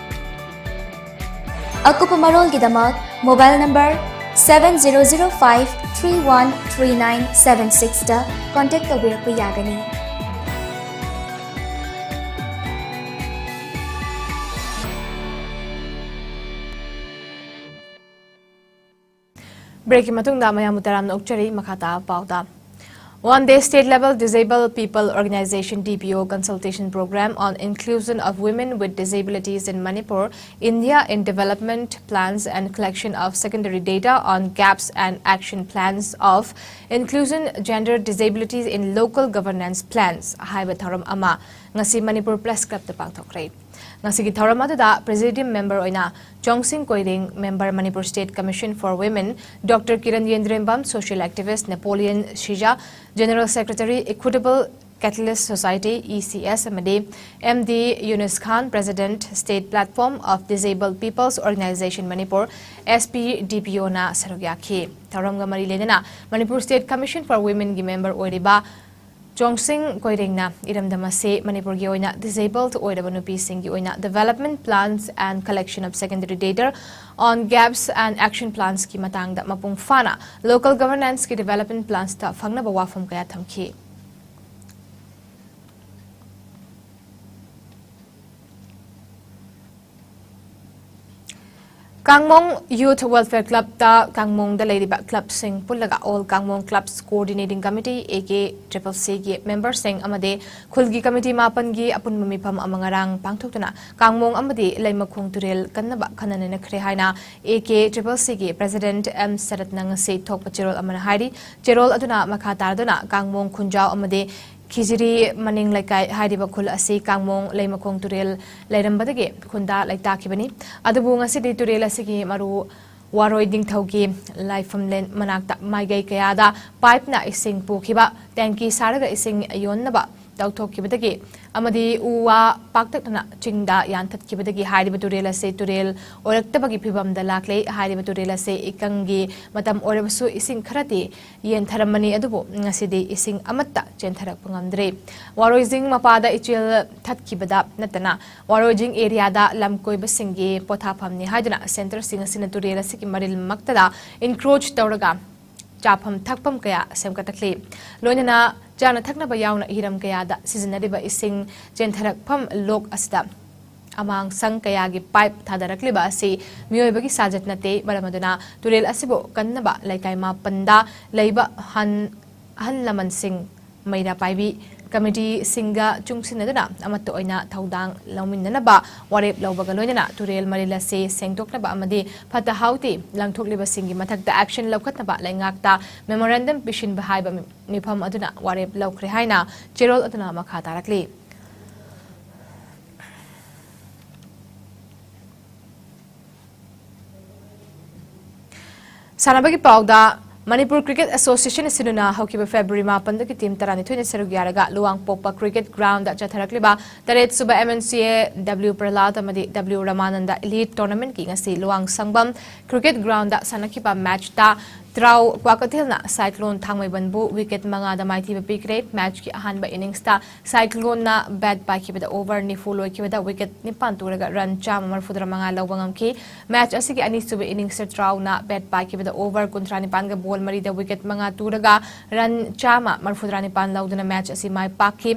ꯑꯀꯨꯞꯄ ꯃꯔꯣꯜꯒꯤꯗꯃꯛ mobile number seven zero zero five three one three nine seven sixꯇ contact ꯇꯧꯕꯤꯔꯛꯄ ꯌꯥꯒꯅꯤ꯫ Breakꯀꯤ ꯃꯇꯨꯡꯗ ꯃꯌꯥꯝꯕꯨ ꯇꯔꯥꯝꯅ ꯑꯣꯛꯆꯔꯤ꯫ ꯃꯈꯥ ꯇꯥꯕ ꯄꯥꯎꯗ꯫ One day state level Disabled People Organization D P O consultation program on inclusion of women with disabilities in Manipur, India in development plans and collection of secondary data on gaps and action plans of inclusion gender disabilities in local governance plans ꯍꯥꯏꯕ ꯊꯧꯔꯝ ꯑꯃ ꯉꯁꯤ Manipur press ꯀ꯭ꯂꯕꯇ ꯄꯥꯡꯊꯣꯛꯈ꯭ꯔꯦ꯫ ꯉꯁꯤꯒꯤ ꯊꯧꯔꯝ ꯑꯗꯨꯗ presidium member ꯑꯣꯏꯅ Chongsing Koiring, member Manipur state commission for women, doctor Kiran Yendrembam, social activist Napoleon Sija, general secretary, equitable catalyst society, E C S, ꯑꯃꯗꯤ M D Yunus Khan, president, state platform of disable people's organisation Manipur, S P D P ꯑꯣꯅ ꯁꯔꯨꯛ ꯌꯥꯈꯤ꯫ ꯊꯧꯔꯝꯒ ꯃꯔꯤ ꯂꯩꯅꯅ Manipur state commission for ꯋꯤꯃꯦꯟꯒꯤ member ꯑꯣꯏꯔꯤꯕ ꯆꯣꯡꯁꯤꯡ ꯀꯣꯏꯔꯤꯡꯅ ꯏꯔꯝꯗꯝ ꯑꯁꯤ ꯃꯅꯤꯄꯨꯔꯒꯤ ꯑꯣꯏꯅ ꯗꯤꯁꯦꯕꯜ ꯑꯣꯏꯔꯕ ꯅꯨꯄꯤꯁꯤꯡꯒꯤ ꯑꯣꯏꯅ development plans and collection of secondary data on gaps and action plans ꯀꯤ ꯃꯇꯥꯡꯗ ꯃꯄꯨꯡ ꯐꯥꯅ local governance ꯀꯤ development plans ꯇ ꯐꯪꯅꯕ ꯋꯥꯐꯝ ꯀꯌꯥ ꯊꯝꯈꯤ꯫ ꯀꯥꯡꯃꯣꯡ ꯌꯨꯊ ꯋꯦꯜꯐꯤꯌꯔ ꯀ꯭ꯂꯕꯇ ꯀꯥꯡꯃꯣꯡꯗ ꯂꯩꯔꯤꯕ ꯀ꯭ꯂꯕꯁꯤꯡ ꯄꯨꯜꯂꯒ All Kangmong Clubs Coordinating Committee, A K triple ꯁꯤꯒꯤ ꯃꯦꯝꯕꯔꯁꯤꯡ ꯑꯃꯗꯤ ꯈꯨꯜꯒꯤ ꯀꯃꯤꯇꯤ ꯃꯥꯄꯟꯒꯤ ꯑꯄꯨꯟꯕ ꯃꯤꯐꯝ ꯑꯃ ꯉꯔꯥꯡ ꯄꯥꯡꯊꯣꯛꯇꯨꯅ ꯀꯥꯡꯃꯣꯡ ꯑꯃꯗꯤ ꯂꯩꯃꯈꯣꯡ ꯇꯨꯔꯦꯜ ꯀꯟꯅꯕ ꯈꯟꯅ ꯅꯩꯅꯈ꯭ꯔꯦ ꯍꯥꯏꯅ ꯑꯦ ꯀꯦ ꯇ꯭ꯔꯤꯄꯜ ꯁꯤꯒꯤ ꯄ꯭ꯔꯦꯁꯤꯗꯦꯟꯠ ꯑꯦꯝ ꯁꯔꯠꯅ ꯉꯁꯤ ꯊꯣꯛꯄ ꯆꯦꯔꯣꯜ ꯑꯃꯅ ꯍꯥꯏꯔꯤ꯫ ꯆꯦꯔꯣꯜ ꯑꯗꯨꯅ ꯃꯈꯥ ꯇꯥꯗꯨꯅ ꯀꯥꯡꯃꯣꯡ ꯈꯨꯟꯖꯥꯎ ꯑꯃꯗꯤ ꯈꯤꯖꯤꯔꯤ ꯃꯅꯤꯡ ꯂꯩꯀꯥꯏ ꯍꯥꯏꯔꯤꯕ ꯈꯨꯜ ꯑꯁꯤ ꯀꯥꯡꯃꯣꯡ ꯂꯩꯃꯈꯣꯡ ꯇꯨꯔꯦꯜ ꯂꯩꯔꯝꯕꯗꯒꯤ ꯈꯨꯟꯗꯥ ꯂꯩꯇꯥꯈꯤꯕꯅꯤ꯫ ꯑꯗꯨꯕꯨ ꯉꯁꯤꯗꯤ ꯇꯨꯔꯦꯜ ꯑꯁꯤꯒꯤ ꯃꯔꯨ ꯋꯥꯔꯣꯏ ꯅꯤꯡꯊꯧꯒꯤ ꯂꯥꯏꯐꯝꯂꯦꯟ ꯃꯅꯥꯛꯇ ꯃꯥꯏꯀꯩ ꯀꯌꯥꯗ ꯄꯥꯏꯞꯅ ꯏꯁꯤꯡ ꯄꯨꯈꯤꯕ, ꯇꯦꯡꯀꯤ ꯁꯥꯔꯒ ꯏꯁꯤꯡ ꯌꯣꯟꯅꯕ ꯇꯧꯊꯣꯛꯈꯤꯕꯗꯒꯤ ꯑꯃꯗꯤ ꯎ ꯋꯥ ꯄꯥꯛꯇꯛꯅꯅ ꯆꯤꯡꯗ ꯌꯥꯟꯊꯠꯈꯤꯕꯗꯒꯤ ꯍꯥꯏꯔꯤꯕ ꯇꯨꯔꯦꯜ ꯑꯁꯤ ꯇꯨꯔꯦꯜ ꯑꯣꯏꯔꯛꯇꯕꯒꯤ ꯐꯤꯕꯝꯗ ꯂꯥꯛꯂꯦ꯫ ꯍꯥꯏꯔꯤꯕ ꯇꯨꯔꯦꯜ ꯑꯁꯤ ꯏꯀꯪꯒꯤ ꯃꯇꯝ ꯑꯣꯏꯔꯕꯁꯨ ꯏꯁꯤꯡ ꯈꯔꯗꯤ ꯌꯦꯟꯊꯔꯝꯕꯅꯤ, ꯑꯗꯨꯕꯨ ꯉꯁꯤꯗꯤ ꯏꯁꯤꯡ ꯑꯃꯠꯇ ꯆꯦꯟꯊꯔꯛꯄ ꯉꯝꯗ꯭ꯔꯦ꯫ ꯋꯥꯔꯣꯏꯖꯤꯡ ꯃꯄꯥꯗ ꯏꯆꯦꯜ ꯊꯠꯈꯤꯕꯗ ꯅꯠꯇꯅ ꯋꯥꯔꯣꯏꯖꯤꯡ ꯑꯦꯔꯤꯌꯥꯗ ꯂꯝ ꯀꯣꯏꯕꯁꯤꯡꯒꯤ ꯄꯣꯊꯥꯐꯝꯅꯤ ꯍꯥꯏꯗꯨꯅ ꯁꯦꯟꯇꯔꯁꯤꯡ ꯑꯁꯤꯅ ꯇꯨꯔꯦꯜ ꯑꯁꯤꯒꯤ ꯃꯔꯤꯜꯃꯛꯇꯗ ꯏꯟꯀ꯭ꯔꯣꯆ ꯇꯧꯔꯒ ꯆꯥꯐꯝ ꯊꯛꯐꯝ ꯀꯌꯥ ꯁꯦꯝꯒꯠꯂꯛꯂꯤ꯫ ꯂꯣꯏꯅꯅ ꯆꯥꯅ ꯊꯛꯅꯕ ꯌꯥꯎꯅ ꯍꯤꯔꯝ ꯀꯌꯥꯗ ꯁꯤꯖꯤꯟꯅꯔꯤꯕ ꯏꯁꯤꯡ ꯆꯦꯟꯊꯔꯛꯐꯝ ꯂꯣꯛ ꯑꯁꯤꯗ ꯑꯃꯥꯡꯁꯪ ꯀꯌꯥꯒꯤ ꯄꯥꯏꯞ ꯊꯥꯗꯔꯛꯂꯤꯕ ꯑꯁꯤ ꯃꯤꯑꯣꯏꯕꯒꯤ ꯁꯥꯖꯠ ꯅꯠꯇꯦ꯫ ꯃꯔꯝ ꯑꯗꯨꯅ ꯇꯨꯔꯦꯜ ꯑꯁꯤꯕꯨ ꯀꯟꯅꯕ ꯂꯩꯀꯥꯏ ꯃꯥꯄꯟꯗ ꯂꯩꯕ ꯍꯟ ꯑꯍꯜ ꯂꯃꯟꯁꯤꯡ, ꯃꯩꯔꯥ ꯄꯥꯏꯕꯤ ꯀꯃꯤꯇꯤꯁꯤꯡꯒ ꯆꯨꯡꯁꯤꯟꯅꯗꯨꯅ ꯑꯃꯠꯇ ꯑꯣꯏꯅ ꯊꯧꯗꯥꯡ ꯂꯧꯃꯤꯟꯅꯅꯕ ꯋꯥꯔꯦꯞ ꯂꯧꯕꯒ ꯂꯣꯏꯅꯅ ꯇꯨꯔꯦꯜ ꯃꯔꯤꯜ ꯑꯁꯤ ꯁꯦꯡꯗꯣꯛꯅꯕ ꯑꯃꯗꯤ ꯐꯠꯇ ꯍꯥꯎꯗꯤ ꯂꯪꯊꯣꯛꯂꯤꯕꯁꯤꯡꯒꯤ ꯃꯊꯛꯇ action ꯂꯧꯈꯠꯅꯕ ꯂꯩꯉꯥꯛꯇ memorandum ꯄꯤꯁꯤꯟꯕ ꯍꯥꯏꯕ ꯃꯤꯐꯝ ꯑꯗꯨꯅ ꯋꯥꯔꯦꯞ ꯂꯧꯈ꯭ꯔꯦ ꯍꯥꯏꯅ ꯆꯦꯔꯣꯜ ꯑꯗꯨꯅ ꯃꯈꯥ ꯇꯥꯔꯛꯂꯤ꯫ ꯁꯥꯟꯅꯕꯒꯤ ꯄꯥꯎꯗ, ꯃꯅꯤꯄꯨꯔ ꯀ꯭ꯔꯤꯀꯦꯠ ꯑꯦꯁꯣꯁꯤꯌꯦꯁꯟ ꯑꯁꯤꯅ ꯍꯧꯈꯤꯕ ꯐꯦꯕ꯭ꯔꯨꯋꯥꯔꯤ ꯃꯥꯄꯟꯗꯒꯤ ꯇꯤꯝ ꯇꯔꯥꯅꯤꯊꯣꯏꯅ ꯁꯔꯨꯛ ꯌꯥꯔꯒ ꯂꯨꯋꯥꯡꯄꯣꯛꯄ ꯀ꯭ꯔꯤꯀꯦꯠ ꯒ꯭ꯔꯥꯎꯟꯗ ꯆꯠꯊꯔꯛꯂꯤꯕ ꯇꯔꯦꯠ ꯁꯨꯕ M N C A W ꯄ꯭ꯔꯍꯂꯥꯗ ꯑꯃꯗꯤ W ꯔꯃꯥꯅꯟꯗ ꯏꯂꯤꯠ ꯇꯣꯔꯅꯥꯃꯦꯟꯠꯀꯤ ꯉꯁꯤ ꯂꯨꯋꯥꯡ ꯁꯪꯕꯝ ꯀ꯭ꯔꯤꯀꯦꯠ ꯒ꯭ꯔꯥꯎꯟꯗ ꯁꯥꯟꯅꯈꯤꯕ ꯃꯦꯠꯆꯇ ꯇ꯭ꯔꯥꯎ ꯀ꯭ꯋꯥꯀꯩꯊꯦꯜꯅ ꯁꯥꯏꯀ꯭ꯂꯣꯟ ꯊꯥꯡꯃꯩꯕꯟꯕꯨ ꯋꯤꯀꯦꯠ ꯃꯉꯥꯗ ꯃꯥꯏꯊꯤꯕ ꯄꯤꯈ꯭ꯔꯦ꯫ ꯃꯦꯠꯆꯀꯤ ꯑꯍꯥꯟꯕ ꯏꯅꯤꯡꯁꯇ ꯁꯥꯏꯀ꯭ꯂꯣꯟꯅ ꯕꯦꯠ ꯄꯥꯏꯈꯤꯕꯗ ꯑꯣꯚꯔ ꯅꯤꯐꯨ ꯂꯣꯏꯈꯤꯕꯗ ꯋꯤꯀꯦꯠ ꯅꯤꯄꯥꯟ ꯇꯨꯔꯒ ꯔꯟ ꯆꯥꯝꯃ ꯃꯔꯤꯐꯨꯇꯔꯥ ꯃꯉꯥ ꯂꯧꯕ ꯉꯝꯈꯤ꯫ ꯃꯦꯠꯆ ꯑꯁꯤꯒꯤ ꯑꯅꯤꯁꯨꯕ ꯏꯅꯤꯡꯁꯇ ꯇ꯭ꯔꯥꯎꯅ ꯕꯦꯠ ꯄꯥꯏꯈꯤꯕꯗ ꯑꯣꯚꯔ ꯀꯨꯟꯊ꯭ꯔꯥ ꯅꯤꯄꯥꯟꯒ ꯕꯣꯜ ꯃꯔꯤꯗ ꯋꯤꯀꯦꯠ ꯃꯉꯥ ꯇꯨꯔꯒ ꯔꯟ ꯆꯥꯝꯃ ꯃꯔꯤꯐꯨꯇꯔꯥ ꯅꯤꯄꯥꯟ ꯂꯧꯗꯨꯅ ꯃꯦꯠꯆ ꯑꯁꯤ ꯃꯥꯏ ꯄꯥꯛꯈꯤ꯫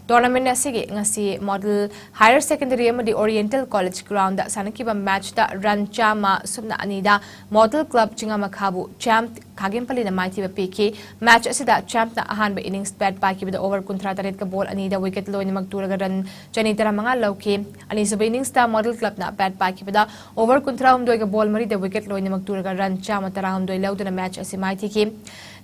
ꯇꯣꯔꯅꯥꯃꯦꯟꯠ ꯑꯁꯤꯒꯤ ꯉꯁꯤ ꯃꯣꯗꯦꯜ ꯍꯥꯌꯔ ꯁꯦꯀꯦꯟꯗꯔꯤ ꯑꯃꯗꯤ ꯑꯣꯔꯤꯌꯦꯟꯇꯦꯜ ꯀꯣꯂꯦꯖ ꯒ꯭ꯔꯥꯎꯟꯗ ꯁꯥꯟꯅꯈꯤꯕ ꯃꯦꯠꯆꯇ ꯔꯟ ꯆꯥꯝꯃ ꯁꯨꯞꯅ ꯑꯅꯤꯗ ꯃꯣꯗꯦꯜ ꯀ꯭ꯂꯕ ꯆꯤꯡꯉꯥꯃꯈꯥꯕꯨ ꯆꯦꯝꯞ ꯈꯥꯒꯦꯝꯄꯜꯂꯤꯅ ꯃꯥꯏꯊꯤꯕ ꯄꯤꯈꯤ꯫ ꯃꯦꯠꯆ ꯑꯁꯤꯗ ꯆꯦꯝꯞꯅ ꯑꯍꯥꯟꯕ ꯏꯅꯤꯡꯁ ꯕꯦꯠ ꯄꯥꯏꯈꯤꯕꯗ ꯑꯣꯚꯔ ꯀꯨꯟꯊ꯭ꯔꯥ ꯇꯔꯦꯠꯀ ꯕꯣꯜ ꯑꯅꯤꯗ ꯋꯤꯀꯦꯠ ꯂꯣꯏꯅꯃꯛ ꯇꯨꯔꯒ ꯔꯟ ꯆꯅꯤ ꯇꯔꯥꯃꯉꯥ ꯂꯧꯈꯤ꯫ ꯑꯅꯤꯁꯨꯕ ꯏꯅꯤꯡꯁꯇ ꯃꯣꯗꯦꯜ ꯀ꯭ꯂꯕꯅ ꯕꯦꯠ ꯄꯥꯏꯈꯤꯕꯗ ꯑꯣꯚꯔ ꯀꯨꯟꯊ꯭ꯔꯥꯍꯨꯝꯗꯣꯏꯒ ꯕꯣꯜ ꯃꯔꯤꯗ ꯋꯤꯀꯦꯠ ꯂꯣꯏꯅꯃꯛ ꯇꯨꯔꯒ ꯔꯟ ꯆꯥꯝꯃ ꯇꯔꯥꯍꯨꯝꯗꯣꯏ ꯂꯧꯗꯨꯅ ꯃꯦꯠꯆ ꯑꯁꯤ ꯃꯥꯏꯊꯤꯈꯤ꯫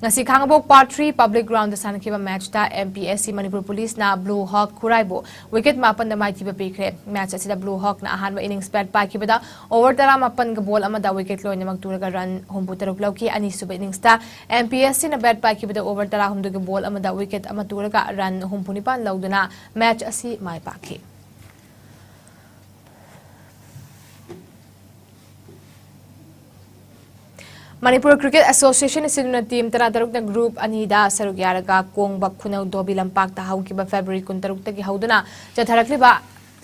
ꯉꯁꯤ ꯈꯥꯡꯉꯕꯣꯛ ꯄꯥꯔꯠ ꯊ꯭ꯔꯤ ꯄꯕ꯭ꯂꯤꯛ ꯒ꯭ꯔꯥꯎꯟꯗ ꯁꯥꯟꯅꯈꯤꯕ ꯃꯦꯠꯆꯇ M P S C Manipur ꯄꯨꯂꯤꯁꯅ ꯕ꯭ꯂꯨ ꯍꯣꯛ ꯈꯨꯔꯥꯏꯕꯨ ꯋꯤꯀꯦꯠ ꯃꯥꯄꯟꯗ ꯃꯥꯏꯊꯤꯕ ꯄꯤꯈ꯭ꯔꯦ꯫ ꯃꯦꯠꯆ ꯑꯁꯤꯗ ꯕ꯭ꯂꯨ ꯍꯣꯛꯅ ꯑꯍꯥꯟꯕ ꯏꯅꯤꯡꯁ ꯕꯦꯠ ꯄꯥꯏꯈꯤꯕꯗ ꯑꯣꯚꯔ ꯇꯔꯥꯃꯥꯄꯟꯒ ꯕꯣꯜ ꯑꯃꯗ ꯋꯤꯀꯦꯠ ꯂꯣꯏꯅꯃꯛ ꯇꯨꯔꯒ ꯔꯟ ꯍꯨꯝꯐꯨ ꯇꯔꯨꯛ ꯂꯧꯈꯤ꯫ ꯑꯅꯤꯁꯨꯕ ꯏꯅꯤꯡꯁꯇ M P S Cꯅ ꯕꯦꯠ ꯄꯥꯏꯈꯤꯕꯗ ꯑꯣꯚꯔ ꯇꯔꯥꯍꯨꯝꯗꯣꯏꯒ ꯕꯣꯜ ꯑꯃꯗ ꯋꯤꯀꯦꯠ ꯑꯃ ꯇꯨꯔꯒ ꯔꯟ ꯍꯨꯝꯐꯨ ꯅꯤꯄꯥꯟ ꯂꯧꯗꯨꯅ ꯃꯦꯠꯆ ꯑꯁꯤ ꯃꯥꯏ ꯄꯥꯛꯈꯤ꯫ ꯃꯅꯤꯄꯨꯔ ꯀ꯭ꯔꯤꯀꯦꯠ ꯑꯦꯁꯣꯁꯤꯌꯦꯁꯟ ꯑꯁꯤꯅ ꯇꯤꯝ ꯇꯔꯥꯇꯔꯨꯛꯅ ꯒ꯭ꯔꯨꯞ ꯑꯅꯤꯗ ꯁꯔꯨꯛ ꯌꯥꯔꯒ ꯀꯣꯡꯕ ꯈꯨꯅꯧ ꯙꯣꯕꯤ ꯂꯝꯄꯥꯛꯇ ꯍꯧꯈꯤꯕ ꯐꯦꯕ꯭ꯔꯨꯋꯥꯔꯤ ꯀꯨꯟꯇꯔꯨꯛꯇꯒꯤ ꯍꯧꯗꯨꯅ ꯆꯠꯊꯔꯛꯂꯤꯕ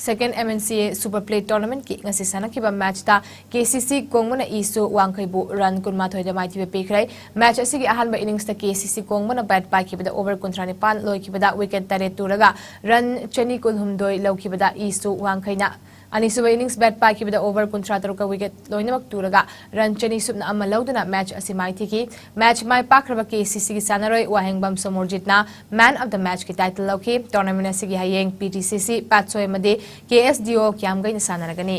second M N C A super play ꯇꯣꯔꯅꯥꯃꯦꯟꯠꯀꯤ ꯉꯁꯤ ꯁꯥꯟꯅꯈꯤꯕ ꯃꯦꯠꯆꯇ K C C ꯀꯣꯡꯕꯅ ꯏꯁꯨ ꯋꯥꯡꯈꯩꯕꯨ ꯔꯟ ꯀꯨꯟꯃꯥꯊꯣꯏꯗ ꯃꯥꯏꯊꯤꯕ ꯄꯤꯈ꯭ꯔꯦ꯫ ꯃꯦꯠꯆ ꯑꯁꯤꯒꯤ ꯑꯍꯥꯟꯕ ꯏꯅꯤꯡꯁꯇ K C C ꯀꯣꯡꯕꯅ ꯕꯦꯠ ꯄꯥꯏꯈꯤꯕꯗ ꯑꯣꯚꯔ ꯀꯨꯟꯊ꯭ꯔꯥ ꯅꯤꯄꯥꯟ ꯂꯣꯏꯈꯤꯕꯗ ꯋꯤꯀꯦꯠ ꯇꯔꯦꯠ ꯇꯨꯔꯒ ꯔꯟ ꯆꯅꯤ ꯀꯨꯟꯍꯨꯝꯗꯣꯏ ꯂꯧꯈꯤꯕꯗ ꯏꯁꯨ ꯋꯥꯡꯈꯩꯅ ꯑꯅꯤꯁꯨꯕ innings bat ꯄꯥꯏꯈꯤꯕꯗ over ꯀꯨꯟꯊ꯭ꯔꯥ ꯇꯔꯨꯛꯀ wicket ꯂꯣꯏꯅꯃꯛ ꯇꯨꯔꯒ run ꯆꯅꯤ ꯁꯨꯞꯅ ꯑꯃ ꯂꯧꯗꯨꯅ match ꯑꯁꯤ ꯃꯥꯏꯊꯤꯈꯤ꯫ Match ꯃꯥꯏ ꯄꯥꯛꯈ꯭ꯔꯕ KCCꯒꯤ ꯁꯥꯟꯅꯔꯣꯏ ꯋꯥꯍꯦꯡꯕꯝ ꯁꯣꯃꯣꯔꯖꯤꯠꯅ Man of the Matchꯀꯤ title ꯂꯧꯈꯤ꯫ Tournament ꯑꯁꯤꯒꯤ ꯍꯌꯦꯡ PTCC ꯄꯥꯠꯁꯣꯏ ꯑꯃꯗꯤ KSDO ꯀꯤꯌꯥꯝꯒꯩꯅ ꯁꯥꯟꯅꯔꯒꯅꯤ꯫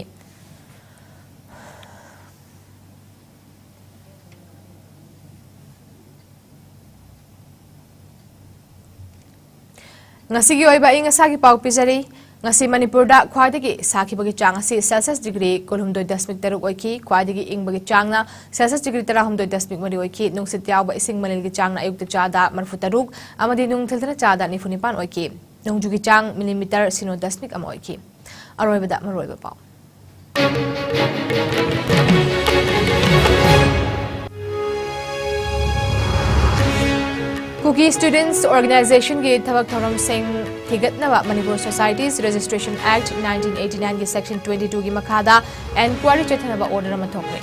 ꯉꯁꯤꯒꯤ ꯑꯣꯏꯕ ꯑꯏꯪ ꯑꯁꯥꯒꯤ ꯄꯥꯎ ꯄꯤꯖꯔꯤ꯫ ꯉꯁꯤ ꯃꯅꯤꯄꯨꯔꯗ ꯈ꯭ꯋꯥꯏꯗꯒꯤ ꯁꯥꯈꯤꯕꯒꯤ ꯆꯥꯡ ꯑꯁꯤ Celsius degree ꯀꯨꯟꯍꯨꯝꯗꯣꯏ ꯗꯁꯃꯤꯛ ꯇꯔꯨꯛ ꯑꯣꯏꯈꯤ꯫ ꯈ꯭ꯋꯥꯏꯗꯒꯤ ꯏꯪꯕꯒꯤ ꯆꯥꯡꯅ Celsius degree ꯇꯔꯥꯍꯨꯝꯗꯣꯏ ꯗꯁꯃꯤꯛ ꯃꯔꯤ ꯑꯣꯏꯈꯤ꯫ ꯅꯨꯡꯁꯤꯠ ꯌꯥꯎꯕ ꯏꯁꯤꯡ ꯃꯅꯤꯜꯒꯤ ꯆꯥꯡꯅ ꯑꯌꯨꯛꯇ ꯆꯥꯗ ꯃꯔꯤꯐꯨ ꯇꯔꯨꯛ ꯑꯃꯗꯤ ꯅꯨꯡꯊꯤꯜꯗꯅ ꯆꯥꯗ ꯅꯤꯐꯨ ꯅꯤꯄꯥꯟ ꯑꯣꯏꯈꯤ꯫ ꯅꯣꯡꯖꯨꯒꯤ ꯆꯥꯡ millimeter ꯁꯤꯅꯣ ꯗꯁꯃꯤꯛ ꯑꯃ ꯑꯣꯏꯈꯤ꯫ ꯑꯔꯣꯏꯕꯗ ꯃꯔꯨꯑꯣꯏꯕ ꯄꯥꯎ꯫ Kuki Students Organizationꯒꯤ ꯊꯕꯛ ꯊꯧꯔꯝꯁꯤꯡ ꯊꯤꯒꯠꯅꯕ Manipur Societies Registration Act nineteen eighty nineꯒꯤ section twenty twoꯒꯤ ꯃꯈꯥꯗ enquiry ꯆꯠꯊꯅꯕ order ꯑꯃ ꯊꯣꯛꯂꯦ꯫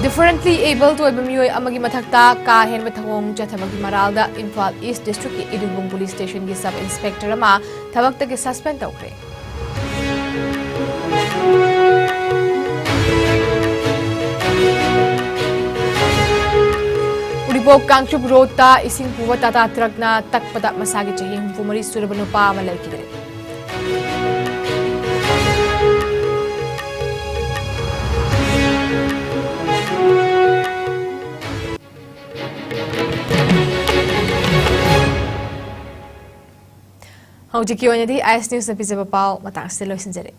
Differently abled ꯑꯣꯏꯕ ꯃꯤꯑꯣꯏ ꯑꯃꯒꯤ ꯃꯊꯛꯇ ꯀꯥ ꯍꯦꯟꯕ ꯊꯧꯑꯣꯡ ꯆꯠꯊꯕꯒꯤ ꯃꯔꯥꯜꯗ Imphal East Districtꯀꯤ ꯏꯗꯨꯕꯨꯡ Police Stationꯒꯤ sub inspector ꯑꯃ ꯊꯕꯛꯇꯒꯤ suspend ꯇꯧꯈ꯭ꯔꯦ꯫ ꯎꯔꯤꯄꯣꯛ ꯀꯥꯡꯆꯨꯞ roadꯇ ꯏꯁꯤꯡ ꯄꯨꯕ Tata truckꯅ ꯇꯛꯄꯗ ꯃꯁꯥꯒꯤ ꯆꯍꯤ ꯍꯨꯝꯐꯨ ꯃꯔꯤ ꯁꯨꯔꯕ ꯅꯨꯄꯥ ꯑꯃ ꯂꯩꯈꯤꯗ꯭ꯔꯦ꯫ ꯍꯧꯖꯤꯛꯀꯤ ꯑꯣꯏꯅꯗꯤ ꯑꯥꯏ ꯑꯦꯁ ꯅ꯭ꯌꯨꯁꯅ ꯄꯤꯖꯕ ꯄꯥꯎ ꯃꯇꯥꯡ ꯑꯁꯤꯗ ꯂꯣꯏꯁꯤꯟꯖꯔꯦ꯫